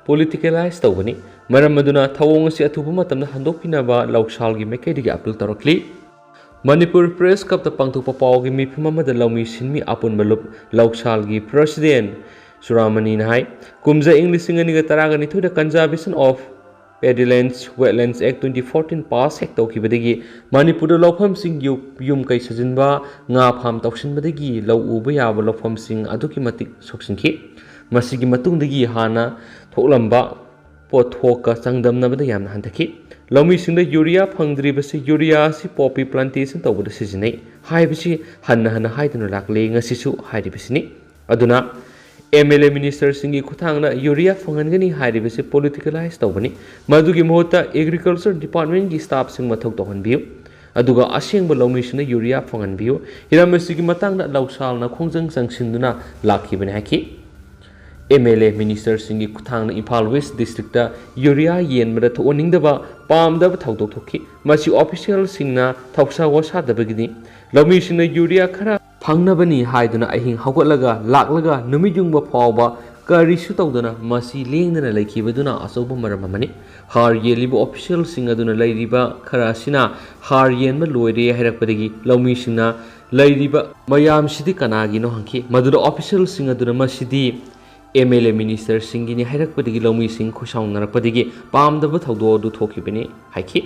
ꯄꯣꯂꯤꯇꯤꯀꯦꯂꯥꯏꯁ ꯇꯧꯕꯅꯤ꯫ ꯃꯔꯝ ꯑꯗꯨꯅ ꯊꯧꯑꯣꯡ ꯑꯁꯤ ꯑꯊꯨꯕ ꯃꯇꯝꯗ ꯍꯟꯗꯣꯛꯄꯤꯅꯕ ꯂꯧꯁꯥꯜꯒꯤ ꯃꯥꯏꯀꯩꯗꯒꯤ ꯑꯄꯤꯜ ꯇꯧꯔꯛꯂꯤ꯫ ꯃꯅꯤꯄꯨꯔ ꯄ꯭ꯔꯦꯁ ꯀ꯭ꯂꯕꯇ ꯄꯥꯡꯊꯣꯛꯄ ꯄꯥꯎꯒꯤ ꯃꯤꯐꯝ ꯑꯃꯗ ꯂꯧꯃꯤ ꯁꯤꯟꯃꯤ ꯑꯄꯨꯟꯕ ꯂꯨꯞ ꯂꯧꯁꯥꯜꯒꯤ ꯄ꯭ꯔꯁꯤꯗꯦꯟ ꯆꯨꯔꯥꯃꯅꯤꯅ ꯍꯥꯏ, ꯀꯨꯝꯖꯥ ꯏꯪ ꯂꯤꯁꯤꯡ ꯑꯅꯤꯒ ꯇꯔꯥꯒ ꯅꯤꯊꯣꯏꯗ Conservation of Paddylands Wetlands Act twenty fourteen pass ꯍꯦꯛ ꯇꯧꯈꯤꯕꯗꯒꯤ ꯃꯅꯤꯄꯨꯔꯗ ꯂꯧꯐꯝꯁꯤꯡ ꯌꯨ-, ꯌꯨꯝ ꯀꯩ ꯁꯥꯖꯤꯟꯕ, ꯉꯥ ꯐꯥꯝ ꯇꯧꯁꯤꯟꯕꯗꯒꯤ ꯂꯧ ꯎꯕ ꯌꯥꯕ ꯂꯧꯐꯝꯁꯤꯡ ꯑꯗꯨꯛꯀꯤ ꯃꯇꯤꯛ ꯁꯣꯛꯆꯤꯟꯈꯤ꯫ ꯃꯁꯤꯒꯤ ꯃꯇꯨꯡꯗꯒꯤ ꯍꯥꯟꯅ ꯊꯣꯛꯂꯝꯕ ꯄꯣꯠꯊꯣꯛꯀ ꯆꯥꯡꯗꯝꯅꯕꯗ ꯌꯥꯝꯅ ꯍꯟꯊꯈꯤ꯫ ꯂꯧꯃꯤꯁꯤꯡꯗ ꯌꯨꯔꯤꯌꯥ ꯐꯪꯗ꯭ꯔꯤꯕꯁꯤ ꯌꯨꯔꯤꯌꯥ ꯑꯁꯤ ꯄꯣꯄꯤ ꯄ꯭ꯂꯥꯟꯇꯦꯁꯟ ꯇꯧꯕꯗ ꯁꯤꯖꯤꯟꯅꯩ ꯍꯥꯏꯕꯁꯤ ꯍꯟꯅ ꯍꯟꯅ ꯍꯥꯏꯗꯨꯅ ꯂꯥꯛꯂꯦ, ꯉꯁꯤꯁꯨ ꯍꯥꯏꯔꯤꯕꯁꯤꯅꯤ꯫ ꯑꯗꯨꯅ ꯑꯦꯝ ꯑꯦꯜ ꯑꯦ ꯃꯤꯅꯤꯁꯇꯔꯁꯤꯡꯒꯤ ꯈꯨꯠꯊꯥꯡꯗ ꯌꯨꯔꯤꯌꯥ ꯐꯪꯍꯟꯒꯅꯤ ꯍꯥꯏꯔꯤꯕꯁꯤ ꯄꯣꯂꯤꯇꯤꯀꯦꯂꯥꯏꯁ ꯇꯧꯕꯅꯤ꯫ ꯃꯗꯨꯒꯤ ꯃꯍꯨꯠꯇ ꯑꯦꯒ꯭ꯔꯤꯀꯜꯆꯔ ꯗꯤꯄꯥꯔꯠꯃꯦꯟꯒꯤ ꯁ꯭ꯇꯥꯐꯁꯤꯡ ꯃꯊꯧ ꯇꯧꯍꯟꯕꯤꯌꯨ, ꯑꯗꯨꯒ ꯑꯁꯦꯡꯕ ꯂꯧꯃꯤꯁꯤꯡꯅ ꯌꯨꯔꯤꯌꯥ ꯐꯪꯍꯟꯕꯤꯌꯨ꯫ ꯍꯤꯔꯝ ꯑꯁꯤꯒꯤ ꯃꯇꯥꯡꯗ ꯂꯧꯁꯥꯜꯅ ꯈꯣꯡꯖꯪ ꯆꯪꯁꯤꯟꯗꯨꯅ ꯂꯥꯛꯈꯤꯕꯅꯤ ꯍꯥꯏꯈꯤ꯫ ꯑꯦꯝ ꯑꯦꯜ ꯑꯦ ꯃꯤꯅꯤꯁꯇꯔꯁꯤꯡꯒꯤ ꯈꯨꯠꯊꯥꯡꯅ ꯏꯝꯐꯥꯜ ꯋꯦꯁ ꯗꯤꯁꯇ꯭ꯔꯤꯛꯇ ꯌꯨꯔꯤꯌꯥ ꯌꯦꯟꯕꯗ ꯊꯣꯛꯍꯟꯅꯤꯡꯗꯕ ꯄꯥꯝꯗꯕ ꯊꯧꯗꯣꯛ ꯊꯣꯛꯈꯤ꯫ ꯃꯁꯤ ꯑꯣꯐꯤꯁꯤꯌꯦꯜꯁꯤꯡꯅ ꯊꯧꯁꯥ ꯋꯥꯁꯥꯗꯕꯒꯤꯅꯤ꯫ ꯂꯧꯃꯤꯁꯤꯡꯅ ꯌꯨꯔꯤꯌꯥ ꯈꯔ ꯐꯪꯅꯕꯅꯤ ꯍꯥꯏꯗꯨꯅ ꯑꯍꯤꯡ ꯍꯧꯒꯠꯂꯒ ꯂꯥꯛꯂꯒ ꯅꯨꯃꯤꯠ ꯌꯨꯡꯕ ꯐꯥꯎꯕ ꯀꯔꯤꯁꯨ ꯇꯧꯗꯅ ꯃꯁꯤ ꯂꯦꯡꯗꯅ ꯂꯩꯈꯤꯕꯗꯨꯅ ꯑꯆꯧꯕ ꯃꯔꯝ ꯑꯃꯅꯤ꯫ ꯍꯥꯔ ꯌꯦꯜꯂꯤꯕ ꯑꯣꯐꯤꯁꯤꯌꯦꯜꯁꯤꯡ ꯑꯗꯨꯅ ꯂꯩꯔꯤꯕ ꯈꯔ ꯑꯁꯤꯅ ꯍꯥꯔ ꯌꯦꯟꯕ ꯂꯣꯏꯔꯦ ꯍꯥꯏꯔꯛꯄꯗꯒꯤ ꯂꯧꯃꯤꯁꯤꯡꯅ ꯂꯩꯔꯤꯕ ꯃꯌꯥꯝꯁꯤꯗꯤ ꯀꯅꯥꯒꯤꯅꯣ ꯍꯪꯈꯤ꯫ ꯃꯗꯨꯗ ꯑꯣꯐꯤꯁꯤꯌꯦꯜꯁꯤꯡ ꯑꯗꯨꯅ ꯃꯁꯤꯗꯤ ꯑꯦꯝ ꯑꯦꯜ ꯑꯦ ꯃꯤꯅꯤꯁꯇꯔꯁꯤꯡꯒꯤꯅꯤ ꯍꯥꯏꯔꯛꯄꯗꯒꯤ ꯂꯧꯃꯤꯁꯤꯡ ꯈꯨꯠꯁꯥꯎꯅꯔꯛꯄꯗꯒꯤ ꯄꯥꯝꯗꯕ ꯊꯧꯗꯣꯛ ꯑꯗꯨ ꯊꯣꯛꯈꯤꯕꯅꯤ ꯍꯥꯏꯈꯤ꯫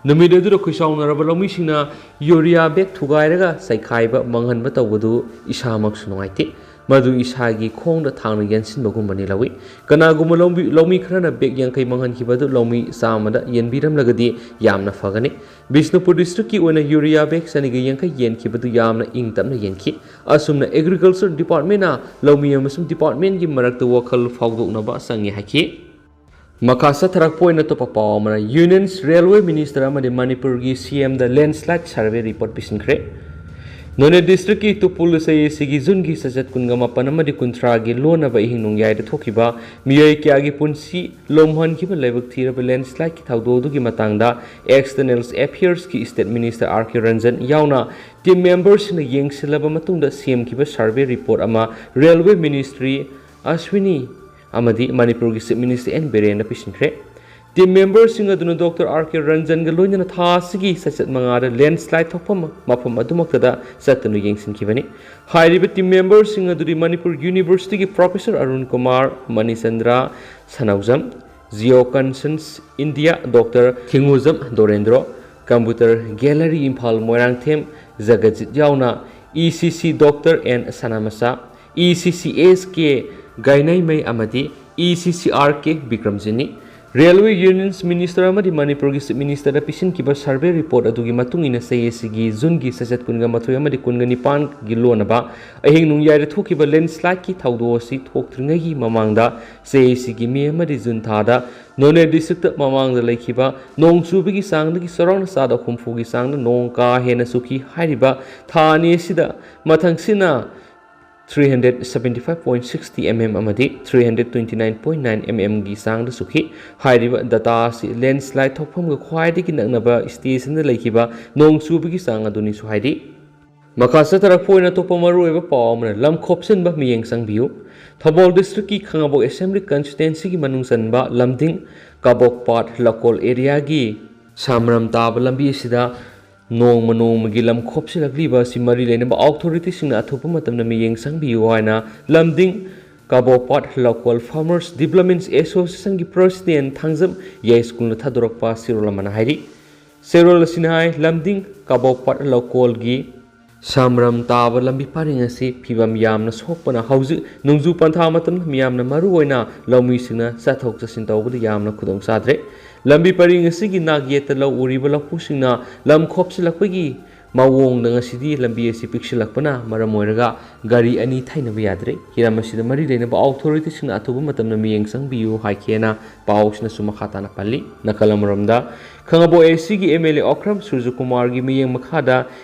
ꯅꯨꯃꯤꯠ ꯑꯗꯨꯗ ꯈꯨꯠꯁꯥꯎꯅꯔꯕ ꯂꯧꯃꯤꯁꯤꯡꯅ ꯌꯨꯔꯤꯌꯥ ꯕꯦꯒ ꯊꯨꯒꯥꯏꯔꯒ ꯆꯥꯏꯈꯥꯏꯕ ꯃꯥꯡꯍꯟꯕ ꯇꯧꯕꯗꯨ ꯏꯁꯥꯃꯛꯁꯨ ꯅꯨꯡꯉꯥꯏꯇꯦ꯫ ꯃꯗꯨ ꯏꯁꯥꯒꯤ ꯈꯣꯡꯗ ꯊꯥꯡꯅ ꯌꯥꯟꯁꯤꯟꯕꯒꯨꯝꯕꯅꯤ ꯂꯧꯏ꯫ ꯀꯅꯥꯒꯨꯝꯕ ꯂꯧꯃꯤ, ꯂꯧꯃꯤ ꯈꯔꯅ ꯕꯦꯒ ꯌꯥꯡꯈꯩ ꯃꯥꯡꯍꯟꯈꯤꯕ ꯑꯗꯨ ꯂꯧꯃꯤ ꯆꯥꯝꯃꯗ ꯌꯦꯟꯕꯤꯔꯝꯂꯒꯗꯤ ꯌꯥꯝꯅ ꯐꯒꯅꯤ꯫ ꯕꯤꯁꯅꯨꯄꯨꯔ ꯗꯤꯁꯇ꯭ꯔꯤꯛꯀꯤ ꯑꯣꯏꯅ ꯌꯨꯔꯤꯌꯥ ꯕꯦꯒ ꯆꯅꯤꯒ ꯌꯥꯡꯈꯩ ꯌꯦꯟꯈꯤꯕꯗꯨ ꯌꯥꯝꯅ ꯏꯪ ꯇꯞꯅ ꯌꯦꯟꯈꯤ꯫ ꯑꯁꯨꯝꯅ ꯑꯦꯒ꯭ꯔꯤꯀꯜꯆꯔ ꯗꯤꯄꯥꯔꯠꯃꯦꯟꯅ ꯂꯧꯃꯤ ꯑꯃꯁꯨꯡ ꯗꯤꯄꯥꯔꯠꯃꯦꯟꯒꯤ ꯃꯔꯛꯇ ꯋꯥꯈꯜ ꯐꯥꯎꯗꯣꯛꯅꯕ ꯆꯪꯏ ꯍꯥꯏꯈꯤ꯫ ꯃꯈꯥ ꯆꯠꯊꯔꯛꯄ ꯑꯣꯏꯅ ꯑꯇꯣꯞꯄ ꯄꯥꯎ ꯑꯃꯅ, ꯌꯨꯅꯤꯌꯟ ꯔꯦꯜꯋꯦ ꯃꯤꯅꯤꯁꯇꯔ ꯑꯃꯗꯤ ꯃꯅꯤꯄꯨꯔꯒꯤ ꯁꯤ ꯑꯦꯝꯗ ꯂꯦꯟꯁ꯭ꯂꯥꯏꯗ ꯁꯔꯚꯦ ꯔꯤꯄꯣꯔꯠ ꯄꯤꯁꯤꯟꯈ꯭ꯔꯦ꯫ ꯅꯣꯅꯦ ꯗꯤꯁꯇ꯭ꯔꯤꯛꯀꯤ ꯇꯨꯄꯨꯜ ꯏꯁꯩ ꯑꯁꯤꯒꯤ ꯖꯨꯟꯒꯤ ꯆꯩꯆꯠ ꯀꯨꯟꯒ ꯃꯥꯄꯟ ꯑꯃꯗꯤ ꯀꯨꯟꯊ꯭ꯔꯥꯒꯤ ꯂꯣꯟꯅꯕ ꯑꯍꯤꯡ ꯅꯣꯡꯌꯥꯏꯗ ꯊꯣꯛꯈꯤꯕ ꯃꯤꯑꯣꯏ ꯀꯌꯥꯒꯤ ꯄꯨꯟꯁꯤ ꯂꯣꯝꯍꯟꯈꯤꯕ ꯂꯥꯏꯕꯛ ꯊꯤꯔꯕ ꯂꯦꯟꯁ꯭ꯂꯥꯏꯗꯀꯤ ꯊꯧꯗꯣꯛ ꯑꯗꯨꯒꯤ ꯃꯇꯥꯡꯗ ꯑꯦꯛꯁꯇꯔꯅꯦꯜ ꯑꯦꯐꯤꯌꯔꯁꯀꯤ ꯁ꯭ꯇꯦꯠ ꯃꯤꯅꯤꯁꯇꯔ ꯑꯥꯔ ꯀꯦ ꯔꯟꯖꯟ ꯌꯥꯎꯅ ꯇꯤꯝ ꯃꯦꯝꯕꯔꯁꯤꯡꯅ ꯌꯦꯡꯁꯤꯜꯂꯕ ꯃꯇꯨꯡꯗ ꯁꯦꯝꯈꯤꯕ ꯁꯔꯚꯦ ꯔꯤꯄꯣꯔꯠ ꯑꯃ ꯔꯦꯜꯋꯦ ꯃꯤꯅꯤꯁꯇ꯭ꯔꯤ ꯑꯁ꯭ꯋꯤꯅꯤ ꯑꯃꯗꯤ ꯃꯅꯤꯄꯨꯔꯒꯤ ꯆꯤꯐ ꯃꯤꯅꯤꯁꯇꯔ ꯑꯦꯟ ꯕꯤꯔꯦꯟꯗ ꯄꯤꯁꯤꯟꯈ꯭ꯔꯦ꯫ ꯇꯤꯝ ꯃꯦꯝꯕꯔꯁꯤꯡ ꯑꯗꯨꯅ ꯗꯣꯛꯇꯔ ꯑꯥꯔ ꯀꯦ ꯔꯟꯖꯟꯒ ꯂꯣꯏꯅꯅ ꯊꯥ ꯑꯁꯤꯒꯤ ꯆꯩꯆꯠ ꯃꯉꯥꯗ ꯂꯦꯟꯁ꯭ꯂꯥꯏꯗ ꯊꯣꯛꯐꯝ ꯃꯐꯝ ꯑꯗꯨꯃꯛꯇꯗ ꯆꯠꯇꯨꯅ ꯌꯦꯡꯁꯤꯟꯈꯤꯕꯅꯤ꯫ ꯍꯥꯏꯔꯤꯕ ꯇꯤꯝ ꯃꯦꯝꯕꯔꯁꯤꯡ ꯑꯗꯨꯗꯤ ꯃꯅꯤꯄꯨꯔ ꯌꯨꯅꯤꯚꯔꯁꯤꯇꯤꯒꯤ professor Arun Kumar Manichandra Sanoujam, Geo concerns India doctor Thingujam Dorendro, computer gallery Imphal Moirangthem Jagajit ꯌꯥꯎꯅ E C C doctor N Sanamacha, E C C S K Gaineimei ꯑꯃꯗꯤ E C C R K ꯕꯤꯀ꯭ꯔꯝꯖꯤꯠꯅꯤ꯫ Railway Unions Minister ꯑꯃꯗꯤ ꯃꯅꯤꯄꯨꯔꯒꯤ Chief Ministerꯗ ꯄꯤꯁꯤꯟꯈꯤꯕ survey report ꯑꯗꯨꯒꯤ ꯃꯇꯨꯡ ꯏꯟꯅ, ꯆꯍꯤ ꯑꯁꯤꯒꯤ ꯖꯨꯟꯒꯤ ꯁꯦꯁꯟ ꯀꯨꯟꯒ ꯃꯥꯊꯣꯏ ꯑꯃꯗꯤ ꯀꯨꯟꯒ ꯅꯤꯄꯥꯟꯒꯤ ꯂꯣꯟꯅꯕ ꯑꯍꯤꯡ ꯅꯣꯡꯌꯥꯏꯗ ꯊꯣꯛꯈꯤꯕ landslideꯀꯤ ꯊꯧꯗꯣꯛ ꯑꯁꯤ ꯊꯣꯛꯇ꯭ꯔꯤꯉꯩꯒꯤ ꯃꯃꯥꯡꯗ, ꯆꯍꯤ ꯑꯁꯤꯒꯤ ꯃꯦ ꯑꯃꯗꯤ ꯖꯨꯟ ꯊꯥꯗ ꯅꯣꯅꯦ districtꯇ ꯃꯃꯥꯡꯗ ꯂꯩꯈꯤꯕ ꯅꯣꯡ ꯆꯨꯕꯒꯤ ꯆꯥꯡꯗꯒꯤ ꯆꯥꯎꯔꯥꯛꯅ ꯆꯥꯗ ꯍꯨꯝꯐꯨꯒꯤ ꯆꯥꯡꯗ ꯅꯣꯡ ꯀꯥ ꯍꯦꯟꯅ ꯆꯨꯈꯤ꯫ ꯍꯥꯏꯔꯤꯕ ꯊꯥ ꯑꯅꯤ ꯑꯁꯤꯗ ꯃꯊꯪꯁꯤꯠꯅ three hundred seventy five point sixty mm ꯑꯃꯗꯤ three hundred twenty nine point nine mmꯒꯤ ꯆꯥꯡꯗ ꯆꯨꯈꯤ꯫ ꯍꯥꯏꯔꯤꯕ data ꯑꯁꯤ landslide ꯊꯣꯛꯐꯝꯒ ꯈ꯭ꯋꯥꯏꯗꯒꯤ ꯅꯛꯅꯕ stationꯗ ꯂꯩꯈꯤꯕ ꯅꯣꯡ ꯆꯨꯕꯒꯤ ꯆꯥꯡ ꯑꯗꯨꯅꯤꯁꯨ ꯍꯥꯏꯔꯤ꯫ ꯃꯈꯥ ꯆꯠꯊꯔꯛꯄ ꯑꯣꯏꯅ ꯑꯇꯣꯞꯄ ꯃꯔꯨꯑꯣꯏꯕ ꯄꯥꯎ ꯑꯃꯅ ꯂꯝ ꯈꯣꯞꯆꯤꯟꯕ ꯃꯤꯠꯌꯦꯡ ꯆꯪꯕꯤꯌꯨ꯫ ꯊꯧꯕꯥꯜ districtꯀꯤ ꯈꯥꯉꯕꯣꯛ Assembly Constituencyꯒꯤ ꯃꯅꯨꯡ ꯆꯟꯕ ꯂꯝꯗꯤꯡ ꯀꯥꯕꯣꯛꯄꯥꯠ ꯂꯧꯀꯣꯜ areaꯒꯤ ꯁꯥꯃꯔꯝ ꯇꯥꯕ ꯂꯝꯕꯤ ꯑꯁꯤꯗ ꯅꯣꯡꯃ ꯅꯣꯡꯃꯒꯤ ꯂꯝ ꯈꯣꯞꯆꯤꯜꯂꯛꯂꯤꯕ ꯑꯁꯤ ꯃꯔꯤ ꯂꯩꯅꯕ authorityꯁꯤꯡꯅ ꯑꯊꯨꯕ ꯃꯇꯝꯗ ꯃꯤꯠꯌꯦꯡ ꯆꯪꯕꯤꯌꯨ ꯍꯥꯏꯅ ꯂꯝꯗꯤꯡ ꯀꯥꯕꯣꯄꯥꯠ Local Farmers Development Associationꯒꯤ President Thangjam ꯌꯥꯏꯁ꯭ꯀꯨꯜꯅ ꯊꯥꯗꯣꯔꯛꯄ ꯆꯦꯔꯣꯜ ꯑꯃꯅ ꯍꯥꯏꯔꯤ꯫ ꯆꯦꯔꯣꯜ ꯑꯁꯤꯅ ꯍꯥꯏ, ꯂꯝꯗꯤꯡ ꯀꯥꯕꯣꯄꯥꯠ ꯂꯧꯀꯣꯜꯒꯤ ꯁꯥꯃꯔꯝ ꯇꯥꯕ ꯂꯝꯕꯤ ꯄꯔꯤꯡ ꯑꯁꯤ ꯐꯤꯕꯝ ꯌꯥꯝꯅ ꯁꯣꯛꯄꯅ ꯍꯧꯖꯤꯛ ꯅꯣꯡꯖꯨ ꯄꯟꯊꯥ ꯃꯇꯝꯗ ꯃꯤꯌꯥꯝꯅ ꯃꯔꯨꯑꯣꯏꯅ ꯂꯧꯃꯤꯁꯤꯡꯅ ꯆꯠꯊꯣꯛ ꯆꯠꯁꯤꯟ ꯇꯧꯕꯗ ꯌꯥꯝꯅ ꯈꯨꯗꯣꯡ ꯆꯥꯗ꯭ꯔꯦ꯫ ꯂꯝꯕꯤ ꯄꯔꯤꯡ ꯑꯁꯤꯒꯤ ꯅꯥꯛ ꯌꯦꯠꯇ ꯂꯧ ꯎꯔꯤꯕ ꯂꯧꯄꯨꯁꯤꯡꯅ ꯂꯝ ꯈꯣꯞꯆꯤꯜꯂꯛꯄꯒꯤ ꯃꯑꯣꯡꯗ ꯉꯁꯤꯗꯤ ꯂꯝꯕꯤ ꯑꯁꯤ ꯄꯤꯛꯁꯤꯜꯂꯛꯄꯅ ꯃꯔꯝ ꯑꯣꯏꯔꯒ ꯒꯥꯔꯤ ꯑꯅꯤ ꯊꯩꯅꯕ ꯌꯥꯗ꯭ꯔꯦ꯫ ꯍꯤꯔꯝ ꯑꯁꯤꯗ ꯃꯔꯤ ꯂꯩꯅꯕ authorityꯁꯤꯡꯅ ꯑꯊꯨꯕ ꯃꯇꯝꯗ ꯃꯤꯠꯌꯦꯡ ꯆꯪꯕꯤꯌꯨ ꯍꯥꯏꯈꯤꯑꯅ ꯄꯥꯎꯁꯤꯅꯁꯨ ꯃꯈꯥ ꯇꯥꯅ ꯄꯜꯂꯤ꯫ ꯅꯥꯀꯜ ꯑꯃꯔꯣꯝꯗ, ꯈꯥꯉꯕꯣꯛ ACꯒꯤ MLA ꯑꯣꯀ꯭ꯔꯝ ꯁꯨꯔꯖꯀꯨꯃꯥꯔꯒꯤ ꯃꯤꯠꯌꯦꯡ ꯃꯈꯥꯗ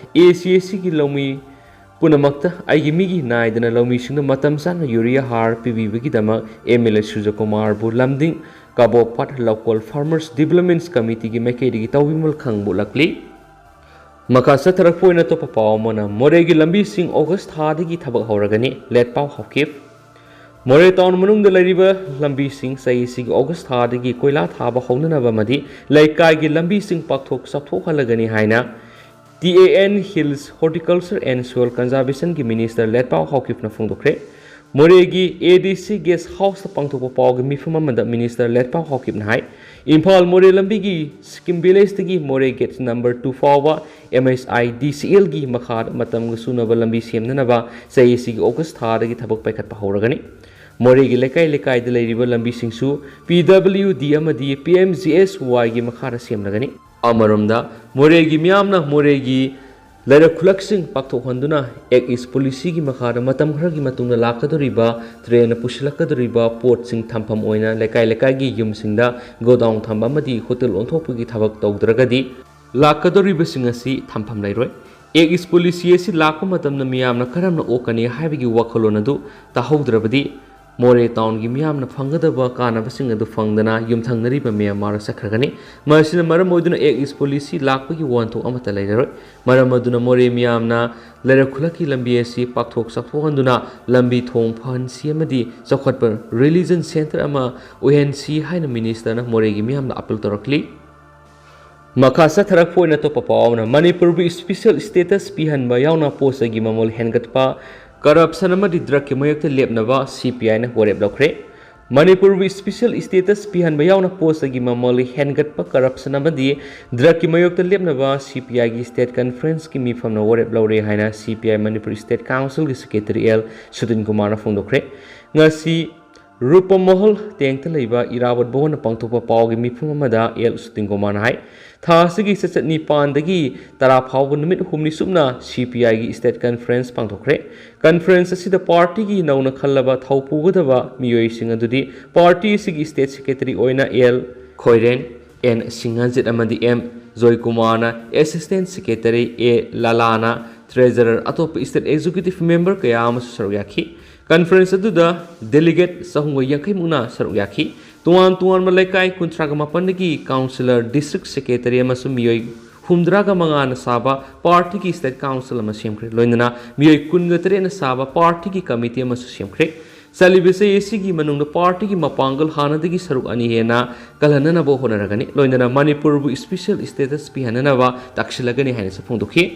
ACACꯒꯤ ꯂꯧꯃꯤ ꯄꯨꯝꯅꯃꯛꯇ ꯑꯩꯒꯤ ꯃꯤꯒꯤ ꯅꯥꯏꯗꯅ ꯂꯧꯃꯤꯁꯤꯡꯗ ꯃꯇꯝ ꯆꯥꯅ urea ꯍꯥꯔ ꯄꯤꯕꯤꯕꯒꯤꯗꯃꯛ MLA ꯁꯨꯔꯖꯀꯨꯃꯥꯔꯕꯨ ꯂꯝꯗꯤꯡ ꯀꯥꯕꯣꯛꯄꯥꯠ Local Farmers Development Committeeꯒꯤ ꯃꯥꯏꯀꯩꯗꯒꯤ ꯇꯧꯕꯤꯃꯜ ꯈꯪꯕ ꯎꯠꯂꯛꯂꯤ꯫ ꯃꯈꯥ ꯆꯠꯊꯔꯛꯄ ꯑꯣꯏꯅ ꯑꯇꯣꯞꯄ ꯄꯥꯎ ꯑꯃꯅ, ꯃꯣꯔꯦꯒꯤ ꯂꯝꯕꯤꯁꯤꯡ ꯑꯣꯒꯁ ꯊꯥꯗꯒꯤ ꯊꯕꯛ ꯍꯧꯔꯒꯅꯤ, ꯂꯦꯠꯄꯥꯎ ꯍꯥꯎꯀꯤꯞ꯫ ꯃꯣꯔꯦ town ꯃꯅꯨꯡꯗ ꯂꯩꯔꯤꯕ ꯂꯝꯕꯤꯁꯤꯡ ꯆꯍꯤꯁꯤꯒꯤ ꯑꯣꯒꯁ ꯊꯥꯗꯒꯤ ꯀꯣꯏꯂꯥ ꯊꯥꯕ ꯍꯧꯅꯅꯕ ꯑꯃꯗꯤ ꯂꯩꯀꯥꯏꯒꯤ ꯂꯝꯕꯤꯁꯤꯡ ꯄꯥꯛꯊꯣꯛ ꯆꯥꯎꯊꯣꯛꯍꯜꯂꯒꯅꯤ ꯍꯥꯏꯅ TAN Hills Horticulture and Soil Conservationꯒꯤ Minister ꯂꯦꯠꯄꯥꯎ ꯍꯥꯎꯀꯤꯞꯅ ꯐꯣꯡꯗꯣꯛꯈ꯭ꯔꯦ꯫ ꯃꯣꯔꯦꯒꯤ ꯑꯦ ꯗꯤ ꯁꯤ ꯒꯦꯁ ꯍꯥꯎꯁꯇ ꯄꯥꯡꯊꯣꯛꯄ ꯄꯥꯎꯒꯤ ꯃꯤꯐꯝ ꯑꯃꯗ ꯃꯤꯅꯤꯁꯇꯔ ꯂꯦꯠꯄꯥꯎ ꯍꯥꯎꯀꯤꯞꯅ ꯍꯥꯏ, ꯏꯝꯐꯥꯜ ꯃꯣꯔꯦ ꯂꯝꯕꯤꯒꯤ ꯁꯤꯛꯀꯤꯝ ꯚꯤꯂꯦꯖꯇꯒꯤ ꯃꯣꯔꯦ ꯒꯦꯠ ꯅꯝꯕꯔ ꯇꯨ ꯐꯥꯎꯕ ꯑꯦꯝ ꯑꯦꯁ ꯑꯥꯏ ꯗꯤ ꯁꯤ ꯑꯦꯜꯒꯤ ꯃꯈꯥꯗ ꯃꯇꯝꯒ ꯆꯨꯅꯕ ꯂꯝꯕꯤ ꯁꯦꯝꯅꯅꯕ ꯆꯍꯤ ꯑꯁꯤꯒꯤ ꯑꯣꯒꯁ ꯊꯥꯗꯒꯤ ꯊꯕꯛ ꯄꯥꯏꯈꯠꯄ ꯍꯧꯔꯒꯅꯤ꯫ ꯃꯣꯔꯦꯒꯤ ꯂꯩꯀꯥꯏ ꯂꯩꯀꯥꯏꯗ ꯂꯩꯔꯤꯕ ꯂꯝꯕꯤꯁꯤꯡꯁꯨ ꯄꯤ ꯗꯕ꯭ꯂꯤꯌꯨ ꯗꯤ ꯑꯃꯗꯤ ꯄꯤ ꯑꯦꯝ ꯖꯤ ꯑꯦꯁ ꯋꯥꯏꯒꯤ ꯃꯈꯥꯗ ꯁꯦꯝꯂꯒꯅꯤ꯫ ꯑꯃꯔꯣꯝꯗ, ꯃꯣꯔꯦꯒꯤ ꯃꯤꯌꯥꯝꯅ ꯃꯣꯔꯦꯒꯤ ꯂꯩꯔꯛ ꯈꯨꯂꯛꯁꯤꯡ ꯄꯥꯛꯊꯣꯛꯍꯟꯗꯨꯅ ꯑꯦꯛ ꯏꯁ ꯄꯣꯂꯤꯁꯤꯒꯤ ꯃꯈꯥꯗ ꯃꯇꯝ ꯈꯔꯒꯤ ꯃꯇꯨꯡꯗ ꯂꯥꯛꯀꯗꯧꯔꯤꯕ ꯇ꯭ꯔꯦꯟꯅ ꯄꯨꯁꯤꯜꯂꯛꯀꯗꯧꯔꯤꯕ ꯄꯣꯠꯁꯤꯡ ꯊꯝꯐꯝ ꯑꯣꯏꯅ ꯂꯩꯀꯥꯏ ꯂꯩꯀꯥꯏꯒꯤ ꯌꯨꯝꯁꯤꯡꯗ ꯒꯣꯗꯥꯎꯟ ꯊꯝꯕ ꯑꯃꯗꯤ ꯍꯣꯇꯦꯜ ꯑꯣꯟꯊꯣꯛꯄꯒꯤ ꯊꯕꯛ ꯇꯧꯗ꯭ꯔꯒꯗꯤ ꯂꯥꯛꯀꯗꯧꯔꯤꯕꯁꯤꯡ ꯑꯁꯤ ꯊꯝꯐꯝ ꯂꯩꯔꯣꯏ꯫ ꯑꯦꯛ ꯏꯁ ꯄꯣꯂꯤꯁꯤ ꯑꯁꯤ ꯂꯥꯛꯄ ꯃꯇꯝꯗ ꯃꯤꯌꯥꯝꯅ ꯀꯔꯝꯅ ꯑꯣꯛꯀꯅꯤ ꯍꯥꯏꯕꯒꯤ ꯋꯥꯈꯜꯂꯣꯟ ꯑꯗꯨ ꯇꯥꯍꯧꯗ꯭ꯔꯕꯗꯤ ꯃꯣꯔꯦ ꯇꯥꯎꯟꯒꯤ ꯃꯤꯌꯥꯝꯅ ꯐꯪꯒꯗꯕ ꯀꯥꯟꯅꯕꯁꯤꯡ ꯑꯗꯨ ꯐꯪꯗꯅ ꯌꯨꯝꯊꯪꯅꯔꯤꯕ ꯃꯌꯥꯝ ꯃꯥꯔ ꯆꯠꯈ꯭ꯔꯒꯅꯤ꯫ ꯃꯁꯤꯅ ꯃꯔꯝ ꯑꯣꯏꯗꯨꯅ ꯑꯦꯛ ꯏꯁ ꯄꯣꯂꯤꯁꯤ ꯂꯥꯛꯄꯒꯤ ꯋꯥꯍꯟꯊꯣꯛ ꯑꯃꯠꯇ ꯂꯩꯔꯔꯣꯏ꯫ ꯃꯔꯝ ꯑꯗꯨꯅ ꯃꯣꯔꯦ ꯃꯤꯌꯥꯝꯅ ꯂꯩꯔꯛ ꯈꯨꯂꯛꯀꯤ ꯂꯝꯕꯤ ꯑꯁꯤ ꯄꯥꯛꯊꯣꯛ ꯆꯥꯎꯊꯣꯛꯍꯟꯗꯨꯅ ꯂꯝꯕꯤ ꯊꯣꯡ ꯐꯍꯟꯁꯤ ꯑꯃꯗꯤ ꯆꯥꯎꯈꯠꯄ ꯔꯤꯂꯤꯖꯟ ꯁꯦꯟꯇꯔ ꯑꯃ ꯑꯣꯏꯍꯟꯁꯤ ꯍꯥꯏꯅ ꯃꯤꯅꯤꯁꯇꯔꯅ ꯃꯣꯔꯦꯒꯤ ꯃꯤꯌꯥꯝꯗ ꯑꯄꯤꯜ ꯇꯧꯔꯛꯂꯤ꯫ ꯃꯈꯥ ꯆꯠꯊꯔꯛꯄ ꯑꯣꯏꯅ ꯑꯇꯣꯞꯄ ꯄꯥꯎ ꯑꯃꯅ, ꯃꯅꯤꯄꯨꯔꯕꯨ ꯏꯁꯄꯤꯁꯦꯜ ꯁ꯭ꯇꯦꯇꯁ ꯄꯤꯍꯟꯕ ꯌꯥꯎꯅ ꯄꯣꯠ ꯆꯩꯒꯤ ꯃꯃꯜ ꯍꯦꯟꯒꯠꯄ, ꯀꯔꯞꯁꯟ ꯑꯃꯗꯤ ꯗ꯭ꯔꯒꯀꯤ ꯃꯥꯌꯣꯛꯇ ꯂꯦꯞꯅꯕ ꯁꯤ ꯄꯤ ꯑꯥꯏꯅ ꯋꯥꯔꯦꯞ ꯂꯧꯈ꯭ꯔꯦ꯫ ꯃꯅꯤꯄꯨꯔꯕꯨ ꯏꯁꯄꯤꯁꯦꯜ ꯁ꯭ꯇꯦꯇꯁ ꯄꯤꯍꯟꯕ ꯌꯥꯎꯅ ꯄꯣꯠ ꯆꯩꯒꯤ ꯃꯃꯜ ꯍꯦꯟꯒꯠꯄ, ꯀꯔꯞꯁꯟ ꯑꯃꯗꯤ ꯗ꯭ꯔꯒꯀꯤ ꯃꯥꯌꯣꯛꯇ ꯂꯦꯞꯅꯕ ꯁꯤ ꯄꯤ ꯑꯥꯏꯒꯤ ꯁ꯭ꯇꯦꯠ ꯀꯟꯐꯔꯦꯟꯁꯀꯤ ꯃꯤꯐꯝꯅ ꯋꯥꯔꯦꯞ ꯂꯧꯔꯦ ꯍꯥꯏꯅ ꯁꯤ ꯄꯤ ꯑꯥꯏ ꯃꯅꯤꯄꯨꯔ ꯁ꯭ꯇꯦꯠ ꯀꯥꯎꯟꯁꯤꯜꯒꯤ ꯁꯦꯀ꯭ꯔꯦꯇꯔꯤ ꯑꯦꯜ ꯁꯨꯇꯤꯟ ꯀꯨꯃꯥꯔꯅ ꯐꯣꯡꯗꯣꯛꯈ꯭ꯔꯦ꯫ ꯉꯁꯤ ꯔꯨꯄꯃꯍꯜ ꯇꯦꯡꯇ ꯂꯩꯕ ꯏꯔꯥꯕꯣꯠ ꯚꯋꯟꯗ ꯄꯥꯡꯊꯣꯛꯄ ꯄꯥꯎꯒꯤ ꯃꯤꯐꯝ ꯑꯃꯗ ꯑꯦꯜ ꯁꯨꯇꯤꯟ ꯀꯨꯃꯥꯔꯅ ꯍꯥꯏ, ꯊꯥ ꯑꯁꯤꯒꯤ ꯆꯩꯆꯠ ꯅꯤꯄꯥꯟꯗꯒꯤ ꯇꯔꯥ ꯐꯥꯎꯕ ꯅꯨꯃꯤꯠ ꯍꯨꯝꯅꯤ ꯆꯨꯞꯅ ꯁꯤ ꯄꯤ ꯑꯥꯏꯒꯤ ꯁ꯭ꯇꯦꯠ ꯀꯟꯐꯔꯦꯟꯁ ꯄꯥꯡꯊꯣꯛꯈ꯭ꯔꯦ꯫ ꯀꯟꯐꯔꯦꯟꯁ ꯑꯁꯤꯗ ꯄꯥꯔꯇꯤꯒꯤ ꯅꯧꯅ ꯈꯜꯂꯕ ꯊꯧ ꯄꯨꯒꯗꯕ ꯃꯤꯑꯣꯏꯁꯤꯡ ꯑꯗꯨꯗꯤ ꯄꯥꯔꯇꯤ ꯑꯁꯤꯒꯤ ꯁ꯭ꯇꯦꯠ ꯁꯦꯀ꯭ꯔꯦꯇꯔꯤ ꯑꯣꯏꯅ ꯑꯦꯜ ꯈꯣꯏꯔꯦꯟ, ꯑꯦꯟ ꯁꯤꯡꯍꯖꯤꯠ ꯑꯃꯗꯤ ꯑꯦꯝ ꯖꯣꯏꯀꯨꯃꯥꯔꯅ ꯑꯦꯁꯤꯁꯇꯦꯟꯠ ꯁꯦꯀ꯭ꯔꯦꯇꯔꯤ, ꯑꯦ ꯂꯥꯂꯥꯅ ꯇ꯭ꯔꯦꯖꯔꯔ, ꯑꯇꯣꯞꯄ ꯁ꯭ꯇꯦꯠ ꯑꯦꯛꯖꯤꯀ꯭ꯌꯨꯇꯤꯚ ꯃꯦꯝꯕꯔ ꯀꯌꯥ ꯑꯃꯁꯨ ꯁꯔꯨꯛ ꯌꯥꯈꯤ꯫ ꯀꯟꯐꯔꯦꯟꯁ ꯑꯗꯨꯗ ꯗꯦꯂꯤꯒꯦꯠ ꯆꯍꯨꯝꯒ ꯌꯥꯡꯈꯩ ꯃꯨꯛꯅ ꯁꯔꯨꯛ ꯌꯥꯈꯤ꯫ ꯇꯣꯉꯥꯟ ꯇꯣꯉꯥꯟꯕ ꯂꯩꯀꯥꯏ ꯀꯨꯟꯊ꯭ꯔꯥꯒ ꯃꯥꯄꯟꯗꯒꯤ ꯀꯥꯎꯟꯁꯤꯂꯔ, ꯗꯤꯁꯇ꯭ꯔꯤꯛ ꯁꯦꯀ꯭ꯔꯦꯇꯔꯤ ꯑꯃꯁꯨꯡ ꯃꯤꯑꯣꯏ ꯍꯨꯝꯗ꯭ꯔꯥꯒ ꯃꯉꯥꯅ ꯁꯥꯕ ꯄꯥꯔꯇꯤꯒꯤ ꯁ꯭ꯇꯦꯠ ꯀꯥꯎꯟꯁꯤꯜ ꯑꯃ ꯁꯦꯝꯈ꯭ꯔꯦ꯫ ꯂꯣꯏꯅꯅ ꯃꯤꯑꯣꯏ ꯀꯨꯟꯒ ꯇꯔꯦꯠꯅ ꯁꯥꯕ ꯄꯥꯔꯇꯤꯒꯤ ꯀꯃꯤꯇꯤ ꯑꯃꯁꯨ ꯁꯦꯝꯈ꯭ꯔꯦ꯫ ꯆꯠꯂꯤꯕ ꯆꯍꯤ ꯑꯁꯤꯒꯤ ꯃꯅꯨꯡꯗ ꯄꯥꯔꯇꯤꯒꯤ ꯃꯄꯥꯡꯒꯜ ꯍꯥꯟꯅꯗꯒꯤ ꯁꯔꯨꯛ ꯑꯅꯤ ꯍꯦꯟꯅ ꯀꯜꯍꯟꯅꯅꯕ ꯍꯣꯠꯅꯔꯒꯅꯤ꯫ ꯂꯣꯏꯅꯅ ꯃꯅꯤꯄꯨꯔꯕꯨ ꯏꯁꯄꯤꯁꯦꯜ ꯁ꯭ꯇꯦꯇꯁ ꯄꯤꯍꯟꯅꯅꯕ ꯇꯛꯁꯤꯜꯂꯒꯅꯤ ꯍꯥꯏꯅꯁꯨ ꯐꯣꯡꯗꯣꯛꯈꯤ꯫